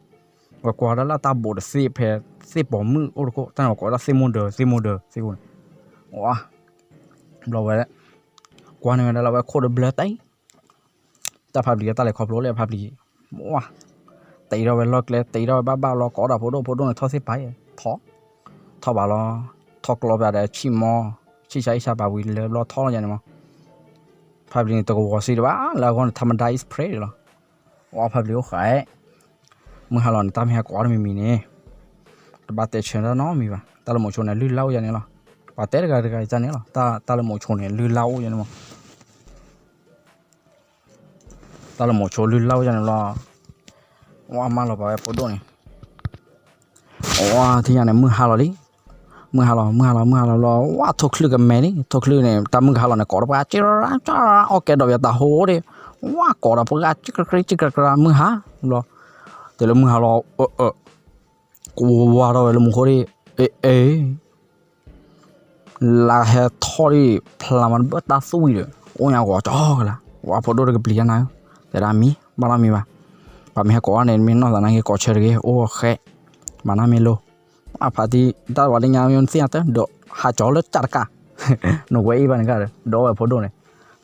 ဝဲကွၢ်ဒၣ်လၢတၢ်ဘိးတသ့ၣ်ဖဲသ့ၣ်ပိာ်မုၣ်အိၣ်တခိၣ် တၢ်န့ၣ်ဝဲကိးဝဲဒၣ်သ့ၣ်မိၢ်ဒၢး သ့ၣ်မိၢ်ဒၢးသ့ၣ်ကိးန့ၣ်, ဘျီဝဲ ကွၢ်န့ၢ်ဝဲဒၣ်လၢဝဲခိၣ်တဘျၢတၢ်အံၤ, တၢ်ဖးဘျံးတၢ်လဲၤခီဖျိလၢဖးဘျံး, တ့ထီၣ်ဝဲလီၢ်ကျဲ တ့ထီၣ်ဝဲဘၣ်ဘၣ်လီၤ ကိးဒီးဖိဒိၣ် ဖိဒိၣ်န့ၣ်ထီၣ်သ့ၣ်ပာ်, ထီၣ်, ထီၣ်ဘၣ်လီၤ, ထီၣ်ကျီပၠးဒီးဆံၣ်မီ, ဆံၣ်ဆါအံၣ်ဆါပာ်ဝံၤလၢဘျီထီၣ်လီၤယၤန့ၣ်မီ, ဖးဘျံးန့ၣ်တကဝီၤစံးတဘၣ် လၢအဂီၢ်န့ၣ် ထးမဒါ is pray လီၤ, ဝဲဖးဘျံးအိၣ်ဃး မုၢ်ဟါလီၤန့ၣ် တၢ်မ့ၢ်ဟဲကိးအီၤတမံၤမံၤန့ၣ်, တဘၣ်တဲဆၢတၢ်နီတမံၤဘၣ်, တၢ်လၢမိၤဆိန့ၣ် လုၢ်လၢ်အိၣ်ယၤန့ၣ်လီၤ, ပှၤတဲတဂၤတဂၤအံၤန့ၣ်လီၤ, တၢ်လၢမိၤဆိန့ၣ် လုၢ်လၢ်အိၣ်ယၤန့ၣ်မီ, တၢ်လၢမိၤဆိလုၢ်လၢ်အိၣ်ယၤန့ၣ်လီၤ, ဝဲမၢလီၤပာ်ဝဲဖိဒိၣ်န့ၣ် ဝဲထံၣ်ညါန့ၣ် မုၢ်ဟါလီၤလံ, မုၢ်ဟါလီၤ မုၢ်ဟါလီၤ မုၢ်ဟါလီၤဘျီ ဝဲထိၣ်ချုးကမဲာ်လံ, ထိၣ်ချုးန့ၣ် တၢ်မုၢ်ကဟါလီၤန့ၣ် ကိးဒီးပှၤ အီၣ်ကဲဒီးပယီၤတၢ်ဟိဒၣ်, ဝဲကိးဒီးပှၤ ကံကရံ ကံကရံ မုၢ်ဟါ, ဘျီ, တဲလၢမုၢ်ဟါလီၤ, ကွၢ်ထီၣ်ဝဲလၢမူခိၣ်ဒၣ်, အ့ အ့ လါဟဲထီၣ်ဒၣ် ဖျါမးတဘၣ်တၢ်သွံၣ်ဒီး အိၣ်ညါဂီၤကၠီကလါ, ဝဲဖိဒိၣ်တကပျံၤတၢ်နၤ, တဲဒၣ်မံ ဘၣ်နီတမံၤဘၣ်, ပှၤမ့ၢ်ဟဲကိးအီၤန့ၣ် မ့ၢ်နီၢ်သးနာ်က့ၤကိးဆၢတဂ့ၤ အိၣ်ဃဲ, မၤနၢ်မ့ၢ်လိ, အဖါတံၢ် တၢ်ဝဲလၢညါမ့ၢ်သ့ၣ်ညါတၢ် ဒီးဟးကၠီလၢတၢ်တကး, နဝဲအံၤဘၣ်န့ၣ်ကဒီး ဒီးဝဲဖိဒိၣ်န့ၣ်,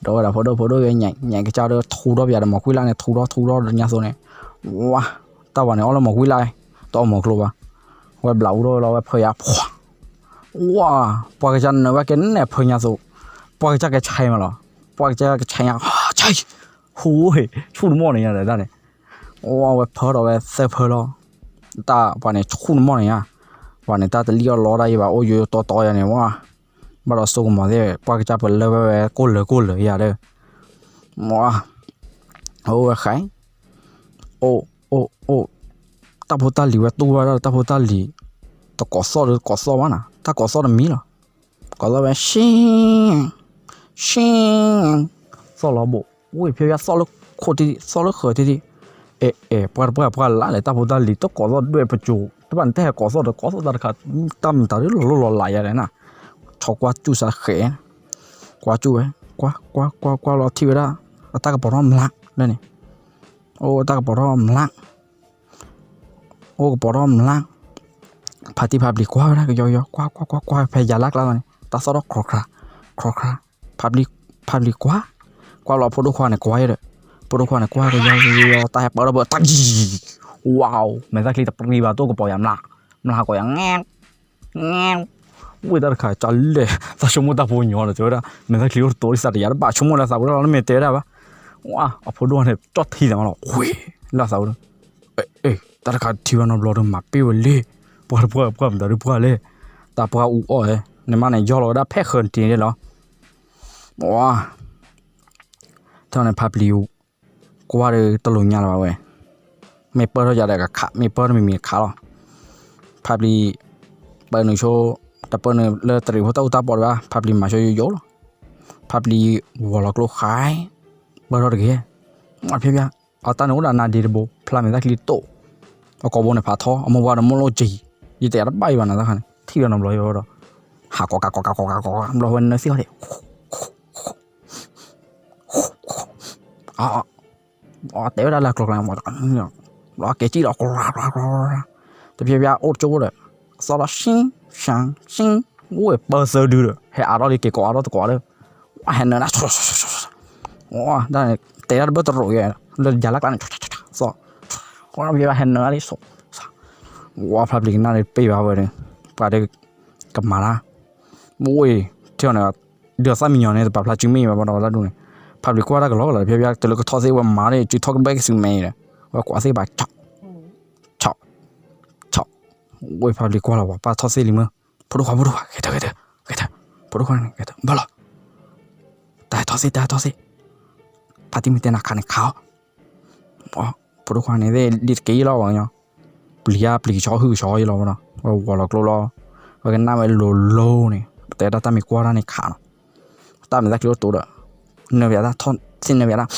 ဒီးဝဲဒၣ်ဖိဒိၣ် ဖိဒိၣ်ဝဲညါ ညါကစၢ်ဒီးထူဒီးပယၤဒီးမီၢ်ကွံလၢ်န့ၣ် ထူဒီးထူဒီးဒီးညါသိးန့ၣ်, ဝါ, တၢ်ဝဲန့ၣ် အီၣ်လၢမီၢ်ကွံလၢ်, တအီၣ်မီၢ်ကျိဘၣ်, ဝဲဘျးအူဒီးဝဲလီၤ ဝဲဖၢယၤ ဝါ, ပှၤကစၢ်နၢၤဝဲကဲနဲၣ်ဖၢညါသိး, ပှၤကစၢ်ကဆဲးမးလီၤ, ပှၤကစၢ်ကဆဲးညါ, ဟူ, ဆူၣ်တမီၢ်န့ၣ်ညါဒီးတၢ်န့ၣ်, ဝဲဖၢဒီးဝဲသၢဖၢလီၤ, တၢ်ပှၤန့ၣ်ဆူၣ်တမီၢ်န့ၣ်ညါ, ပှၤန့ၣ်တၢ်တလံၣ်အီၣ်လီတၢ်ယံၤဘၣ် အိၣ်ယိယိတီတီယၤန့ၣ် ဝါ, ဘၣ်ဒီးစိကမီၤသ့ၣ် ပှၤကစၢ်ပလၢဝဲဝဲကိၢ်လၢာ်ကိၢ်လၢာ်ယၤဒီး, ဝါ, အိၣ်ဝဲဃဲ အိၣ်, အိၣ်, အိၣ်, တၢ်ဖိတၢ်လံၤဝဲတူၢ်ဝဲဒၣ် တၢ်ဖိတၢ်လံၤ, တကိးသီၣ်ဒီးတကိးသီၣ်ဘၣ်နၤ, တၢ်ကိးသီၣ်တမံၤလီၤ, ကိးသီၣ်ဝဲ ရှ့, ရှ့, သီၣ်လီၤဘိး, ဝ့ၢ်ဖျဲဖျါသီၣ်လၢခိၣ်ထံထံ သီၣ်လၢဃၢၤထံထံ, အဲ အဲ ပှၤတပှၢ်ပှၢ်လၢ်လဲၣ် တၢ်ဖိတၢ်လံၤ တကိးသီၣ်ဒွဲၣ်ပစိၤ တဘၣ်န့ၣ် တဟဲကိးသီၣ်ဒီးကိးသီၣ်တၢ်တခါ, တၢ်မတၤဒ်လီၤလိၢ်လီၤလးယၤလဲၣ်နၤ, ဆီကွၢ်စူၣ်စးဃဲး, ကွၢ်စူၣ်ဝဲ, ကွၢ်, ကွၢ်, ကွၢ်, ကွၢ်လီၤထံၣ်ဝဲဒၣ်, အတၢ်ကပီၤထီၣ်မျး, လၢန့ၣ်, အိၣ်တၢ်ကပီၤထီၣ်မျး အိၣ်ကပီၤထီၣ်မျး, ဖါတံၢ်ဖါပျံၤကွၢ်ဝဲဒၣ်ကယီကယီ, ကွၢ်ကွၢ်ကွၢ်ကွၢ် ဖဲယၤလၢ်ကျါလီၤန့ၣ် တၢ်သီၣ်ထီၣ်ခြီၤခြါ, ခြီၤခြါ, ဖါပျံၤ, ဖါပျံၤကွၢ်, ကွၢ်လီၤဖိဒိၣ်ခွါန့ၣ်ကွၢ်ယဲဒီး, ဖိဒိၣ်ခွါန့ၣ်ကွၢ်ကယီကယီ, တၢ်ဟဲပၢၢ်ထီၣ်ဘၢ တၢ်ယံၤ, ဝါ, မဲာ်သၣ်ချံတပျံၤဘၣ် တအိၣ်ကပီၤယၤမျး, မျးဟးကိးယၤ ငဲ ဝ့ၢ်တၢ်တခါ ကလဲၣ်, သးဆိကမိၣ်တၢ်ဖိညီလီၤ တဲဝဲဒၣ်, မဲာ်သၣ်ချံအိၣ်တတိၤဒ်သးတယၤတဘၣ် ဆိကမိၣ်လၢသးပူၤလီၤ နမ့ၢ်တဲဝဲဒၣ်ဘၣ်, ဝါ, အဖိဒိၣ်န့ၣ် ကၠီၣ်ထံသးမးလီၤ ဝ့ၢ်, လၢသးပူၤလီၤ, အဲ အဲ တၢ်တခါထံၣ်ဘၣ်နီတဘျီဒီး မၤပ့ၢ်ဝဲလံ, ပှၤတပှၢ်ပှၢ်မတၤဒုပှၢ်လဲၣ်, တၢ်ပှၢ်အူအီၣ်ဧဲ, နမ့ၢ်န့ၣ် ယီၢ်လီၤဝဲဒၣ်ဖဲၣ်ဃၢၤတ့ၢ်န့ၣ်လီၤ, ဝါ ထဲန့ၣ်ဖါပျံၤ ကွၢ်ဒီးတလိၣ်ညါလၢၤဘၣ်ဝဲ, မ့ၢ်ပၢၢ်ထီၣ်ယၤဒီးကခး မ့ၢ်ပၢၢ်ထီၣ်မံၤမံၤတခးလီၤ, ဖါပျံၤ ပၢနုာ်ဆိ, တပၢနုာ်လၢတရံးဖိတၢ်အူတၢ်ပီၢ်ဒံးဘၣ် ဖါပျံၤမၤဆိယိယိလီၤ, ဖါပျံၤဝီၤလီၤကျိဃာ်, ပၢၢ်ထီၣ်တဂ့ၤ, မ့ၢ်ဖဲဖဲ, အတၢ်န့ၣ်အိၣ်ဒီးနါဒ့တဘိ ဖျါမဲာ်သၣ်ချံတိၣ်, အကိာ်ဘိန့ၣ်ဖးထီ အမိၢ်ပှၢ်ဒီးမိၢ်လိၣ်ကံ, ယတအဲၣ်တဘၣ်အံၤဘၣ်နၤတခါန့ၣ် ထံၣ်လီၤနီတဘျီယိဒီး, ဟးကိးကးကိးကးကိးကးကိးကး ဘျီဝဲနၢသံၣ်ဃီဒံး တဲဝဲဒၣ်လၢကျိၤကျါန့ၣ်, ဘျီကဲကံၣ်လီၤ တဖျဲဖျဲအိၣ်တကၠိဖိဒီး, သီၣ်လီၤ ရှံ, ရှံ, ရှံ, ဝ့ၢ်ပၢသၢဒုဒီး ဟဲအါထီၣ်လံ က့ၤကိးအါထီၣ်တကိးဒီး, ဟဲနၢၤဒၣ်, တဲဒၣ်တဘၣ်တရိးယဲ, လၢယၤလၢကျါန့ၣ်, သီၣ်, ဟဲနၢၤဒၣ်လံ, ဝဲဖျါပျံၤကနၣ်ဒီးပ့ၢ်ဘၣ်ဝဲဒီး ပှၤဒီး ကမၤတၢ် မ့ၢ်ဝဲ ထံၣ်အီၤန့ၣ် ဒုးအသၣ်မံညီၤန့ၣ် တပာ်ဖျါစုမ့ၢ်ဘၣ်ဘၣ်ဒီးဝဲတၢ်ဒိၣ်န့ၣ် ဖျါပျံၤကွၢ်တၢ်ကလီကလီ တဖျဲဖျါတလၢကထီၣ်သ့ၣ်ဝဲမၤဒီး စုထီၣ်ကဘဲကစုမဲအံၤဒီး ဝဲကွၢ်သ့ၣ်ဘၣ် ဆီၣ် ဆီၣ် ဆီၣ် ဝဲဖျါပျံၤကွၢ်လီၤ ပှၤပၢ်ထီၣ်သ့ၣ်လံမ့ၢ် ဖိဒိၣ်ခွါ ဖိဒိၣ်ခွါ ဂဲၤထၢၣ် ဂဲၤထၢၣ် ဂဲၤထၢၣ် ဖိဒိၣ်ခွါန့ၣ် ဂဲၤထၢၣ် ဘၣ်လီၤ တၢ်ဟဲထီၣ်သ့ၣ် တၢ်ဟဲထီၣ်သ့ၣ် ဖါတံၢ်မ့ၢ်တဲနၤခးန့ၣ်ခးအီၤ ဖိဒိၣ်ခွါန့ၣ်သ့ၣ် ဒ်တက့ၢ်လီၤ ပှၤကညီ ပျံၤဧါ ပျံၤကဆီဟုၣ်ကဆီယလီၤဝဲဒီး ဝဲဝီၤလီၤကျိလီၤ ဝဲကနၣ်ဝဲလိၤလိၤန့ၣ် ပတဲဒၣ်တၢ်မ့ၢ်ကွၢ်တၢ်န့ၣ်ခးနီၤ တၢ်မ့ၢ်တၢ်ချံအိၣ်တိၤဒီး နၢၤဝဲဒၣ် ထီၣ်သ့ၣ်နၢၤဝဲဒၣ်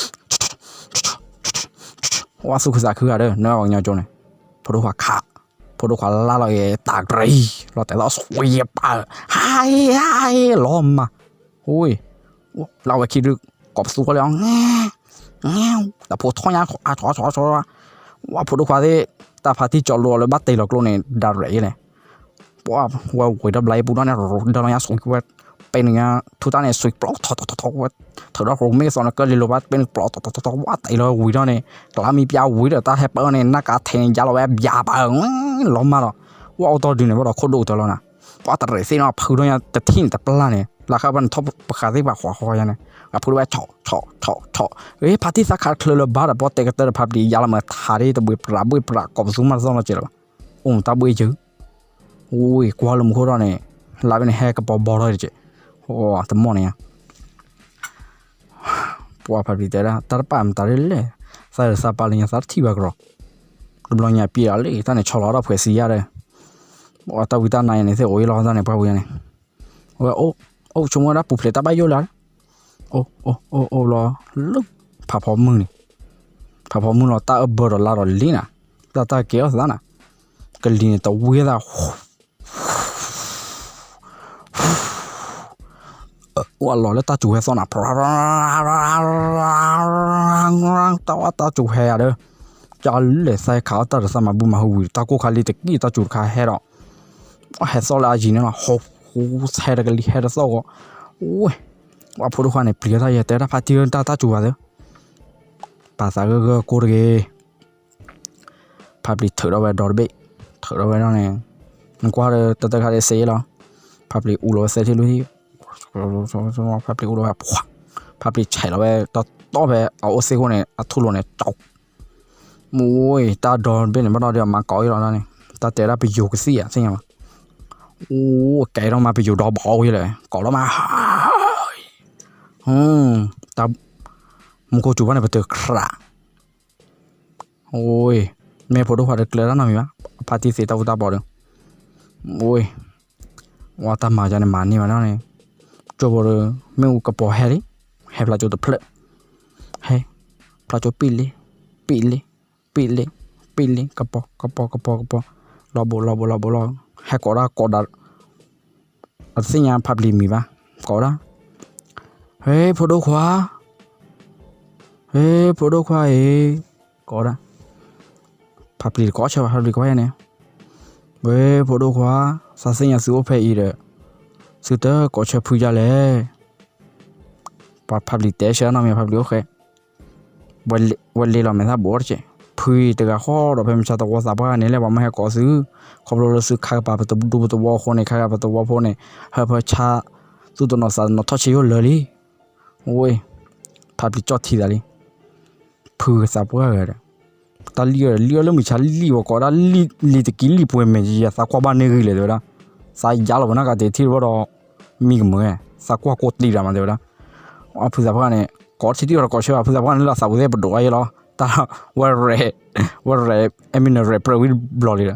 ဝဲသူၣ်ခုသးခုဂၤဒီး နၢၤပှၤကညီကၠိန့ၣ် ဖိဒိၣ်ခွါခး ဖိဒိၣ်ခွါလၢ်လီၤက့ၤ တၢ်တရံး လီၤတဲာ်သီၣ်ဆွံပၢ် ဟါအံ ဟါအံ လီၤမၢ် ဝဲ လၢဝဲခံဒု ကိးပသူဃီလံ တၢ်ဖိထီၣ်ညါ အဆီဆီဆီ ဝဲဖိဒိၣ်ခွါသ့ၣ် တၢ်ဖါတံၢ်ကၠီလိအီၤလၢဘၣ်တ့ၢ်လီၤကျိန့ၣ် ဒၣ်ရဲၣ်ယဲလဲၣ် ပှၤဝဲဝံၤဒီးဘျါယပူၤဒီးန့ၣ် ဒၢလီၤညါဆွံဝဲ ပဲနုာ်ညါ ထူတၢ်န့ၣ် ဆွံပျီထီထီထီထီဝဲ ထုးဒီးရိမ့ၢ်ကသီန့ၣ် ကၢလံၤလိၤဘၣ်ပဲနုာ်ပျီထီထီထီထီ ဝဲတ့ၢ်လီၤဝံၤဒီးန့ၣ် ကျါမံပျါဝံၤဒီး တၢ်ဟဲပၢန့ၣ် နၢ်ကးထဲန့ၣ် ယါလီၤဝဲဘျါပၢ လီၤမၢ်လီၤ ဝဲအိၣ်တီဒုန့ၣ် ဝဲဒီးခိၣ်ဒိၣ်ကတၢၢ်လီၤနၤ ပှၤတရံးသ့ၣ်နီၤ ဖုထီၣ်ညါတထံၣ်န့ၣ် တပျၢ်န့ၣ် လၢဃၢ်ဘၣ်န့ၣ် ထီၣ်ပဃာ်သ့ၣ်ပှၤဃီဃီယါန့ၣ် အဖုထီၣ်ဝဲ ဆီၣ်ဆီၣ်ဆီၣ်ဆီၣ် ဖါတံၢ်သးခးတချုးလၢၤဘၣ်ဒီး ပှၤတဲကတၢၢ်ဒီးဖါပျံၤ ယါလီၤမၢ်ထးဒ်တဘှံးပြးဘှံးပြး ကိးပသူမၤတသီၣ်လီၤက့ၤလၢၤဘၣ် အိၣ်မတၢ်ဘှံးယုာ် ဝဲကွၢ်လၢမူခိၣ်ထီၣ်န့ၣ် လါဘ့ၣ်န့ၣ် ဟဲကပီၤဘီထီၣ်တက့ၢ် တမီၢ်န့ၣ် ပှၤဖါပျံၤတဲဒၣ် တၢ်တပာ်မတၤဒ်လဲၣ် သးဒီးသးပာ်လၢညါသးတထံၣ်ဘၣ်ကရီ တဘျီညါပံၤအီၤလံ တၢ်န့ၣ်ဆီလီၤဒီးဖှဲးစံယါဒီး တၢ်ဝံတၢ်နါယါန့ၣ်သ့ၣ်အိၣ်အံၤလီၤ တၢ်န့ၣ်ပှၢ်ပူၤညါန့ၣ် ဝဲ အိၣ်ဆိကမိၣ်ဝဲဒၣ်ပူၤဖျဲးတၢ်ဘၣ်ယိၣ်လၢ အိၣ်အိၣ်အိၣ်အိၣ်လီၤ လၢဖးဖီမုၢ်န့ၣ် ဖးဖီမုၢ်လီၤ တၢ်အၢဘၢဒီးလါဒီးလံနၤ တၢ်တၢ်ကဲထီၣ်သးနၤ ကလံၤန့ၣ်တဝံသး ဝဲလီၤလၢတၢ်စူၤဟဲသီၣ်နၤ တၢ်ဝဲတၢ်စူၤဟဲယါဒီး ကလဲၤသးခးအီၣ်တၢ်ဒီးသးမၤဘူၣ်မၤဟူဝံၤ တၢ်ကိၢ်ခါလံတကံၢ်တၢ်စူၤတခါဟဲဒီး ဟဲသီၣ်လၢအယံၤန့ၣ်လီၤ ဟူဟဲတကလံၤဟဲတသီၣ်ဂီၤ ဝဲ ဝဲဖိဒိၣ်ခွါန့ၣ် ပျံၤထီၣ်ယဲၢ်တဲဒၣ်ဖါတံၢ်တၢ်တၢ်စူၤဘၣ်သၢ ပာ်သးဂၢၢ်ဂၢၢ်ကိၢ်တဂ့ၤ ဖါပျံၤထုးထီၣ်ဝဲဒီတဘ့ၣ် ထုးထီၣ်ဝဲဒီးန့ၣ် နကွၢ်ဒီးတၢ်တခါဒ်စ့လီၤ ဖါပျံၤအူလီၤဝဲသၢထံၣ်လွံၢ်ထံၣ် ဖါပျံၤအူလီၤဝဲ ဖါပျံၤဆဲးလီၤဝဲ တီတီဖဲအအိၣ်သ့ၣ်ခိၣ်န့ၣ် အထူၣ်လိာ်န့ၣ် ကၠီ မ့ၢ်တၢ်ဒီတဘ့ၣ်န့ၣ် ဘၣ်ဒီးအမၤကိးအံၤလီၤန့ၣ် တၢ်တဲဒၣ်ပယိၤကသံၣ်ဧါ သ့ၣ်ညါဘၣ် အိၣ်ကဲဒီးမၤပယိၤဒီဘီအံၤလဲၣ် ကိးဒီးမၤ တၢ် မူခိၣ်စူၤဘၣ်န့ၣ် ပတုာ်ခရး အိ မ့ၢ်ဖိဒိၣ်ခွါတကျၢၤတၢ်နီတမံၤဘၣ် ဖါတံၢ်သ့တၢ်အူတၢ်ဘီဒီး အိ ဝဲတၢ်မၤယါန့ၣ်မၤန့ၢ်ဘၣ်နီၣ်န့ၣ် ကၠိဖိဒီး မ့ၣ်အူကပီၤဟဲလံ ဟဲဖျါကၠိတဖျၢၣ် ဟဲ ဖျါကၠိပံၣ်လ့ ပံၣ်လ့ ပံၣ်လ့ ပံၣ်လ့ ကပီၤ ကပီၤ ကပီၤ ကပီၤ လီၤဘိး လီၤဘိး လီၤဘိး လီၤ ဟဲကိးတၢ်ကိးဒၣ် အတသ့ၣ်ညါဖါပျံၤမံၤဘၣ် ကိးဒၣ် ဟ့ ဖိဒိၣ်ခွါ ဟ့ ဖိဒိၣ်ခွါအံၤ ကိးဒၣ် ဖါပျံၤတကိးဆၢဘၣ် ဖါပျံၤကိးယါန့ၣ် ဝဲ ဖိဒိၣ်ခွါ သးသ့ၣ်ညါသုအိၣ်ဖဲအံၤဒီး သုတကိးဆၢဖုယါလဲၣ် ပှၤဖါပျံၤတဲဆၢနီတမံၤ ဖါပျံၤအိၣ်ဃဲ ဝဲလ့လီၤမဲာ်သၣ်ဘူးအီၤတက့ၢ် ဖုအံၤတဂၤဃီဒီး ဖဲမုၢ်ဆါသဝီသးပှၢ်န့ၣ် လဲၤပှၤမၢဟဲကိးသု ခီဖျိလၢသုခါကပၤပတဒူပသဝီအဃိန့ၣ် ခါကပၤပသဝီဖိန့ၣ် ဟၢဖၢဆါ သူၣ်တနီၤသးတနီၤထီၣ်ဆံးယိၣ်လၢာ်လံ ဝဲ ဖါပျံၤကၠီၣ်ထံသးလံ ဖုသးပှၢ်ဂၤဒီး တၢ်လံၣ်အီၤဒီး လံၣ်အီၤလၢမုၢ်ဆါလံၣ်ဝဲကိးဒၣ် လံၣ်တကံလံၣ်ပှဲၤမဲာ်ယၤ သးကွၢ်ဘၣ်န့ၢ်ဂံၢ်လဲၣ်တဲဝဲဒၣ် သးယါလီၤဝဲနၢ်ကးတ့ၢ်ထံၣ်တဘီဒီး မံကမၢ သးကွၢ်ကိးတံၢ်တၢ်မးတဲဝဲဒၣ် ဖုသးပှၢ်န့ၣ် ကိးထံၣ်တံၢ်အီၤဒီးကိးဆၢဘၣ် ဖုသးပှၢ်န့ၣ်လၢသးပူၤသ့ၣ်ပဒိးအါယဲလီၤ တၢ်ဝဲရဲၣ် ဝဲရဲၣ် အဲမ့ၢ်နရဲၣ်ပြၢဝံၣ်တဘျီလံဒီး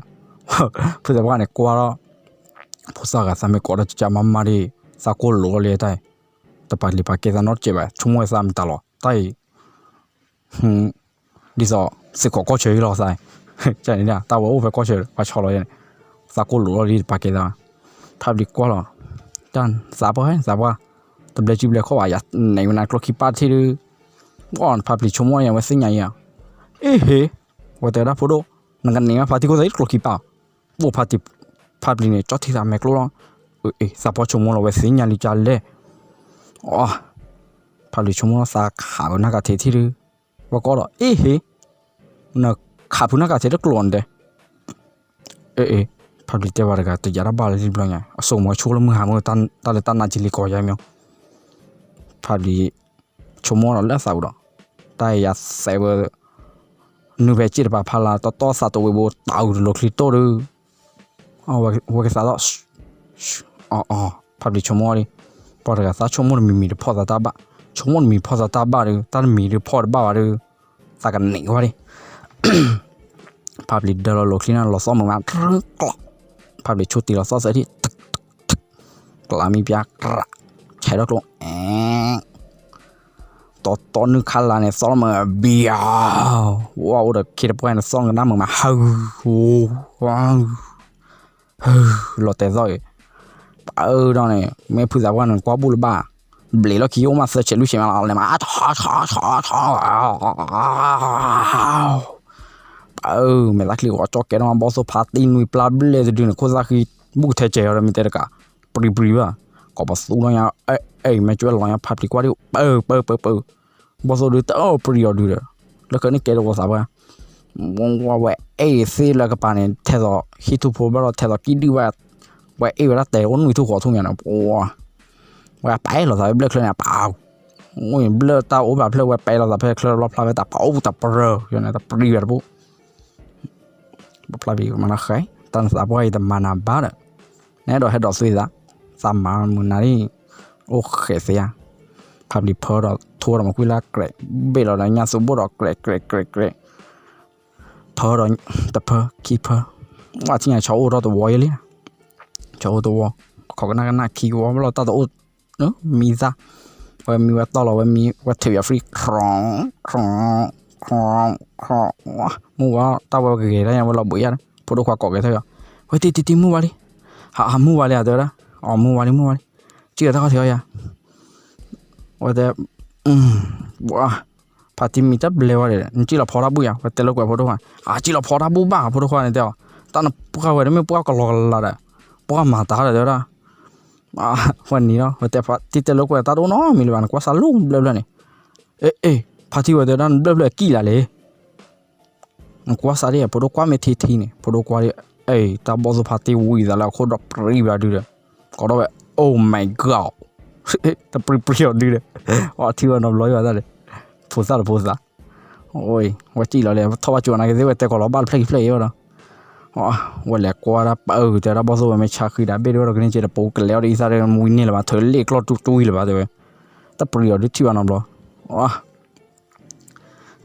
ဖုသးပှၢ်န့ၣ်ကွၢ်ဒီး ဖိသၣ်ဂၤသးမ့ၢ်ကိးဒီးကၢ်မါမါဒီး သးကိၢ်လိာ်အီၤလံတၢ်အံၤ တပာ်လံၤပာ်ကဲသးနီတစဲးဘၣ် ဆိကမိၣ်ဝဲသးမတၤလီၤ တၢ်အံၤ ဒ်သိး စ့ၢ်ကီးကီၢ်ဆၢအံၤလီၤသး ကန့ၣ်ဒၣ် တၢ်ဝဲအိၣ်ဖဲကီၢ်ဆၢ ပှၤဆီလီၤယဲန့ၣ် သးကိၢ်လိာ်လီၤလံတပာ်ကဲသး ဖါပျံၤကွၢ်လီၤ တၢ်သးပှၢ်သးပှၢ် တဘျဲစုဘျဲခီၣ်ဘၣ် ယနဲၣ်ဝဲနၤကျိခံပၢ်တထံၣ်ဒု ဖါပျံၤဆိကမိၣ်န့ၣ် အဝဲသ့ၣ်ညါအံၤဧါ အ့ဟ့ ဝဲတဲဒၣ်ဖိဒိၣ် နကနဲၣ်ဝဲဖါတံၢ်ခိၣ်သးကျိခံပၢ် အိၣ်ဖါတံၢ် ဖါပျံၤန့ၣ် ကၠီၣ်ထံသးမဲာ်ကျိလီၤ သးပှၢ်ဆိကမိၣ်လီၤဝဲသ့ၣ်ညါလံကလဲၣ် အ ဖါပျံၤဆိကမိၣ်လီၤသးခးဝဲနၢ်ကးထံးထံၣ်ဒု ဝဲကိးဒီး အ့ဟ့ နခးဖုနၢ်ကးထံးတကျိၤန့ၣ်တဲ အ့ ဖါပျံၤတဲဘၣ်တဂၤ တယၤတၢ်ဘၣ်လၢလံဘျီညါ အစိကမီၤဆိလၢမုၢ်ဟါမုၢ် တၢ်လၢတၢ်နါကလံကီယါမီၤ ဖါပျံၤဆိကမိၣ်ဒီးလၢအသးပူၤဒီး တၢ်အံၤယၤသဲးဝဲ နုာ်ဖဲစ့ၣ်တပၤဖးလၢ် တီတီသးတဝ့ၤဘိ တၢ်အုးတလိၤချံတိၢ်ဒီး ဝဲကသးဒီး အီ ဖါပျံၤဆိကမိၣ်လံ ပှၤတဂၤသးဆိကမိၣ်တမံၤမံၤတဖီၣ်သးတၢ်ဘၣ် ဆိကမိၣ်တမံၤဖီၣ်သးတၢ်ဘၣ်ဒီး တၢ်တမံၤတဖီၣ်တဘၣ်ဘၣ်ဒီး သးကန့ၢ်ကွၢ်လံ ဖါပျံၤဒၢလီၤလိၤချံန့ၣ် လီၤသီၣ်မုာ်မး ကျီၢ် ဖါပျံၤဆိတံၢ်လီၤသီၣ်သၢထံၣ် ကျးမံပျါ ဆဲးထီၣ်ကျိ အဲ တီတီနုာ်ခါလၢ်န့ၣ် သီၣ်လီၤမုာ်ဘံယၤ ဝဲအိၣ်ဒီးခ့တပှၢ်န့ၣ် သီၣ်ကနၣ်မုာ်မး ဟၢ လီၤတဲာ်သီၣ်အံၤ ပအၢဒီးန့ၣ် မ့ၢ်ဖုသးပှၢ်န့ၣ် ကွၢ်ဘူၣ်လၢၤဘၣ် ဘျံးလီၢ်ခံအိၣ်မးသၢဆဲးလွံၢ်ဆဲးမးလီၤ လဲၤမး ထီထီထီထီ ပအၢ မဲာ်သၣ်ချံဂီၤကၠီၣ်ကဲထီၣ်မး ဘီၣ်သိၣ်ဖါတံၢ်နွံပျၢ်ဘျဲၣ်တဒုန့ၣ် ခိၣ်သၣ်ဃံ ဘူၣ်ထဲကဲၤအီၤဒီးမ့ၢ်တဲတကး ပြံပြံဘၣ် ကိးပသူလီၤညါ အဲ အဲ မ့ၢ်ကၠွဲလီၤညါ ဖါပျံၤကွၢ်ဒံး ပၢပၢပၢပၢ ဘီၣ်သိၣ်ဒုတအၢပြံအီၤဒုဒီး လၢခၢၣ်န့ၣ်ကဲတဝီသးပှၢ် ဝဲအဲၣ်သ့လၢကပၤန့ၣ် ထဲသိးဟံၣ်ထူၣ်ဖိဘၣ်ဒီးထဲသိးကံၣ်ဒုၣ်ဘၣ် ဝဲအဲၣ်ဝဲဒၣ်တဲာ်အိၣ်နွံထူၣ်ဃိးထူၣ်ညါန့ၣ် ဝဲပဲာ်လိာ်သးဝဲဘျၢၣ်ချၢန့ၣ် ပၢ် အိၣ်ဘျၢၣ်တၢ်အိၣ်ဘၣ်ဖျၢၣ် ဝဲပဲာ်လိာ်သးဖဲချၢတဘျီဖျါဝဲတၢ်ပာ်အိၣ်ပူၤတၢ်ပြၢ ယန့ၣ် တပြံဝဲတဘိ ပဖျါဘံမၤနၤဃဲ တၢ်နသးပှၢ်အံၤတမၤနၤဘၣ်ဒီး နအဲၣ်ဒိးဟဲဒိးသွံသး သးမၤမုာ်နၤဒ် အိၣ်ဃဲးသ့ဧါ ဖါပျံၤဖၢဒီးထိဒီးမကွံလၢကြဲး ဘ့ၣ်လီၤဒီးညၣ်သူဘိၣ်ဒီးကြဲးကြဲးကြဲးကြဲး ဖၢဒီးတဖၢခံဖၢ ဝဲထံၣ်ညါဆီအိၣ်ထီၣ်တဝီယဲလံ ဆီအိၣ်တဝီ ခိးကနၣ်ကနၣ်ခံကဝီ ဝဲလီၤတၢ်တအိၣ် မံသၣ် ဝဲမံဝဲတီၢ်လီၤဝဲမံ ဝဲထုးယၤ free ခရီ ခရီ ခရီ ခရီ မုၢ်ဝါတၢ်ဝဲဂဲၤတၢ်ညါဝဲလီၤဘှံးယါ ဖိဒိၣ်ခွါကိးကဲထီၣ်ယီၤ ဝဲတံတံတံမုၢ်ဝါလံ ဟးမုၢ်ဝါလံ အတဲဝဲဒၣ် အီၤမုၢ်ဝါလံမုၢ်ဝါလံ စံၣ်လီၤတၢ်ခီၣ်ထံးအီၤယၤ ဝဲတဲ ဝါ ဖါတံမံၤတၢ်ဘျဲဝဲဒီး နစံၣ်လီၤဖီတၢ်ဘူၣ်ယၤ ဝဲတဲလၢကွဲးဖိဒိၣ်ခွါ အစံၣ်လီၤဖီတၢ်ဘူၣ်ဘၣ် ဖိဒိၣ်ခွါန့ၣ်တဲအီၤ တၢ်နပှၢ်ဝဲဒၣ်မ့ၢ်ပှၢ်ကလီကလးဒီး ပှၢ်မၤတၢ်ဒီးတဲဝဲဒၣ် ဝဲန့ၣ်လီၤ ဝဲတဲဖါတံတဲလၢကွဲးတၢ်တအိၣ်နီတမံၤလၢၤဘၣ် နကွၢ်စးလိဘျၢၣ်ဘျၢၣ်န့ၣ် အ့ အ့ ဖါတံဝဲတဲဒၣ်နဘျၢၣ်ဘျၢၣ်ကံၣ်လၢ်လံ နကွၢ်စးဒ် ဖိဒိၣ်ကွၢ်မ့ၢ်ထံထံန့ၣ် ဖိဒိၣ်ကွၢ်ဒ် အ့ တၢ်ဘီၣ်သိၣ်ဖါတံဝံၤသးလၢအခိၣ်ဒီးပြံဘၣ်ဒုဒီး ကိးထီၣ်ဝဲ Oh my God တပြံပြံအီၤဒုဒီး အထံဝဲနီတဘျီဘၣ်တၢ်ဒီး ဖိသၣ်တဖိသၣ် ဝဲစံၣ်လီၤလဲၣ် ထီၣ်ဘၣ်ကၠိနၤက့ၤသ့ၣ် ဝဲတဲကိးလီၤဘၣ်တဖျၢၣ်ခံဖျၢၣ်အံၤဝဲဒီး ဝဲလဲၤကွၢ်ဒၣ်ပၢ်အုးတဲဒၣ်ဘီၣ်သိၣ်ဝဲမ့ၢ်ဆါဃံဒီး ဘ့ၣ်ဒိဝဲဒီးကန့ၢ်ကဲတပိၤကလဲၤအီၤဒီးအံသၣ်ဒီး မူဝံၤန့ၢ်လၢၤဘၣ် ထုးလ့ၣ်ကျီၢ်တူၢ်တူၢ်ဝံၤလၢၤဘၣ်တဲဝဲ တပြံအီၤဒုထံၣ်ဘၣ်နီတဘျီ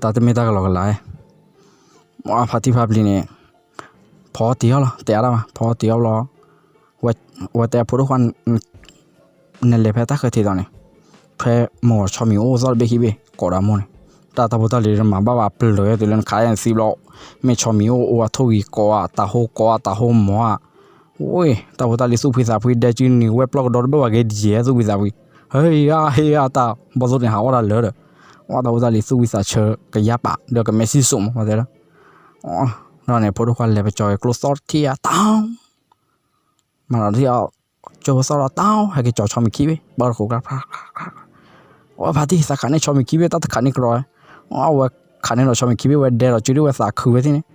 တၢ်တမ့ၢ်တၢ်ကလီကလး ဖါတံဖါပျံၤန့ၣ် ဖီတံၢ်အီၤလီၤ တဲအါဒၣ်ဘၣ် ဖီတံၢ်အီၤဘျီ ဝဲတဲအဖိဒိၣ်ခွါ နလဲၤဖဲတၢ်ဃၢၤထံးသိးန့ၣ် ဖဲမိၢ်ဆီမံၤအိၣ်သီၣ်တဘ့ၣ်ခံဘ့ၣ် ကိးဒၣ်မိၢ်န့ၣ် တၢ်တၢ်ဖိတၢ်လံၤတမၤဘၣ်ဘၣ်ပျၢၤဝဲတုၤလၢနခးယါနသံဘျီ မ့ၢ်ဆီမံၤအိၣ်အိၣ်အထိၣ်ဂံၤကိးအတၢ်ဟိကိးအတၢ်ဟိမီၤဧါ ဝဲ တၢ်ဖိတၢ်လံၤသူၣ်ဖှံသးဖှံဒဲကၠူနံၤဝဲပျီၢ်ကဒီးတဘၣ်ဘၣ်က့ၤဒ်ယဲၢ် သူၣ်ဖှံသးဖှံ ဟ့ၣ်ယါဟ့ၣ်ယါတၢ် ဘီၣ်သိၣ်န့ၣ်ဟးအီၣ်တၢ်လၢဒီး ဝဲတၢ်ဖိတၢ်လံၤသူၣ်ဝံသးဆၢကယါပာ် ဒီးကမဲာ်ဆံၣ်စိးမး ဝဲတဲဒၣ် ဒီးန့ၣ် ဖိဒိၣ်ခွါလဲၤပကၠီၤက့ၤကျိသီၣ်ထံၣ်ဧါ တၢ် မၤလီၤထံၣ်အီၤ ကၠိဖိသီၣ်ဒီးတၢ် ဟဲက့ၤကၠီၤဆီမံၤခံဘ့ၣ် ဘၣ်တဃိးကျါ ဝဲဖါတံၢ် သးခးန့ၢ်ဆီမံၤခံဘ့ၣ် တၢ်တခးန့ၢ်ကရီ အဝဲခးန့ၢ်ဒီးဆီမံၤခံဘ့ၣ် ဝဲဒဲဒီးကၠူဒ်ဝဲသးခုဝဲသ့ၣ်န့ၣ်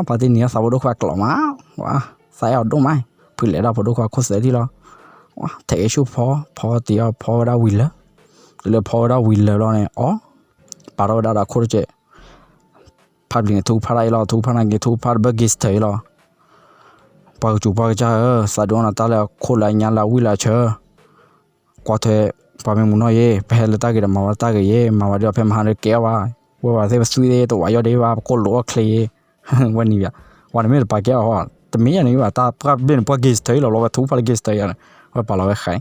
ဖါတံၢ်နံၤအီၣ်သးဖိဒိၣ်ခွါကျိးမး ဝဲ သးအဲၣ်အီၤဒိၣ်မး ဖုလဲၤဒၣ်ဖိဒိၣ်ခွါခိၣ်သၢထံၣ်လီၤ ထဲးက့ၤဆူၣ်ဖီ ဖီတံၢ်အီၤဖီဝဲဒၣ်ဝံၤလၢာ် တုၤလၢဖီဝဲဒၣ်ဝံၤလၢာ်ဘျီန့ၣ် အီ ပာ်ထီၣ်ဝဲဒၣ်ဒီးခိၣ်တကဲး ဖါပျံၤန့ၣ် ထုကဖၣ်တၢ်အံၤလီၤ ထုကဖၣ်နာ်က့ ထုကဖၣ်တဘၢၣ် gangster အံၤလီၤ ပှၤကစူၤပှၤကစၢ်ဧၢ သးဒုးအီၣ်နၤတၢ်လၢအခိၣ်လၢအညါလၢအဝံၣ်လၢအဆၢ ကွၢ်ထွဲ ပှၤမ့ၢ်မူနီၣ်ယ့ၣ် ပဟဲလၢတၢ်ဂ့ၤဒီးမၤဝဲတၢ်ဂ့ၤယ့ၣ် မၤဝဲဒီးဖဲမဟါဒီးကဲအီၤဘၣ် ဝဲပှၤသ့ၣ်ပသွံသ့ၣ်တဝးယီၣ်ဒ့ဘၣ် ပကိၣ်လိာ်အီၣ်ချ့ယ့ၣ် ဝဲနံၤဘၣ် ဝဲန့ၣ်မ့ၢ်တပာ်ကဲအီၤ တမ့ၢ်ယၤန့ၣ်ဘၣ် တၢ်ပှၢ်ဘ့ၣ်န့ၣ် ပှၢ် gangster အံၤလီၤ လီၤဝဲထုကဖၣ်လၢ gangster အံၤန့ၣ် ဝဲပာ်လီၤဝဲဃဲ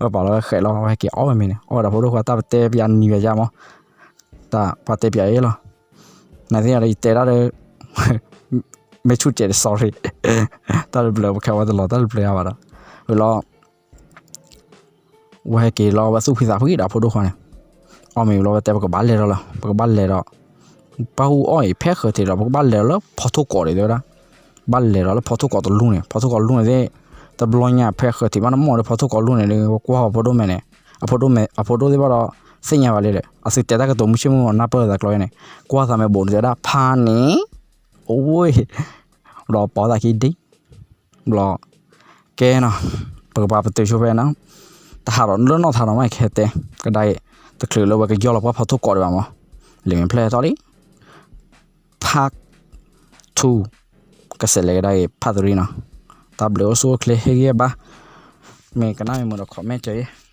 ဝဲပာ်လီၤဝဲဃဲလီၤ ဝဲဟဲက့ၤအီၣ်ဝဲမ့ၤန့ၣ် အီၣ်ဝဲဒီးဖိဒိၣ်ခွါတၢ်ပတဲပၠးနံၤဘၣ်ယါမး တၢ်ပှၤတဲပၠးအံၤလီၤ နသ့ၣ်ညါဒီးယတဲဒၣ်ဒီး မ့ၢ်ဆူၣ်စဲးဒီး sorry တၢ်တဘျုးပခဲဝဲတလီၤတၢ်တဘျုးအါဘၣ်ဒီး ဝဲလီၤ ဝဲဟဲက့ၤလီၤဝဲသူၣ်ဖှံသးဖှံဒီးဖိဒိၣ်ခွါန့ၣ် အီၣ်မ့ၤဝံၤလီၤဝဲတဲပကဘၣ်လဲၤဒီးလီၤ ပကဘၣ်လဲၤဒီး ပၢ်ဟူအီၣ်အံၤဖဲဃၢၤထံးဒီး ပကဘၣ်လဲၤဒီးလၢဖီထိၣ်ကိးဒံးတဲဝဲဒၣ် ဘၣ်လဲၤဒီးလၢဖီထိၣ်ကိးတလူၢ်န့ၣ် ဖီထိၣ်ကိးတလူၢ်န့ၣ်သ့ၣ် တဘျီညါဖဲဃၢၤထံးဘၣ်နမီၢ်ဒီးဖီထိၣ်ကိးတလူၢ်န့ၣ်ဒီး ဝဲကွၢ်အီၤဖိဒိၣ်မဲာ်န့ၣ် အဖိဒိၣ်မဲာ် အဖိဒိၣ်သ့ၣ်ဘၣ်ဒီး သ့ၣ်ညါဘၣ်လံဒီး အသုတဲတၢ်ကတိၤမုၢ်ဆ့ၣ်မုၢ်ဂီၤနၢ်ပၢၢ်သးကျီန့ၣ် ကွၢ်သးမဲာ်ဘိးန့ၣ်တဲဝဲဒၣ် ဖါန့ၣ် အိၣ် ဘျီပီသးခံဒံး, ဘျီ, ကဲနီၤ, ပကပာ်ပတုာ်ဆိဖဲနီၤ, တဟးထီၣ်လၢနီၢ်သးနီၤမး ခဲတဲ, ကဒါအံၤ, တချုးလၢဝဲကယီၢ်လီၤပှၢ်ဖီထိၣ်ကိးဒံးဘၣ်မး, လံာ်မ့ၢ်ဖျဲၣ်ထီၣ်လံ, part two, ကစဲးလဲၤကဒါအံၤ part three နီၤ, တၢ်ဘျုးအိၣ်ဆူၣ်အိၣ်ချ့ဟ့ၣ်ဂံၢ်ဟ့ၣ်ဘါ, မ့ၢ်ကနၣ်မ့ၢ်မုာ်ဒီး comment ကၢၤယဲ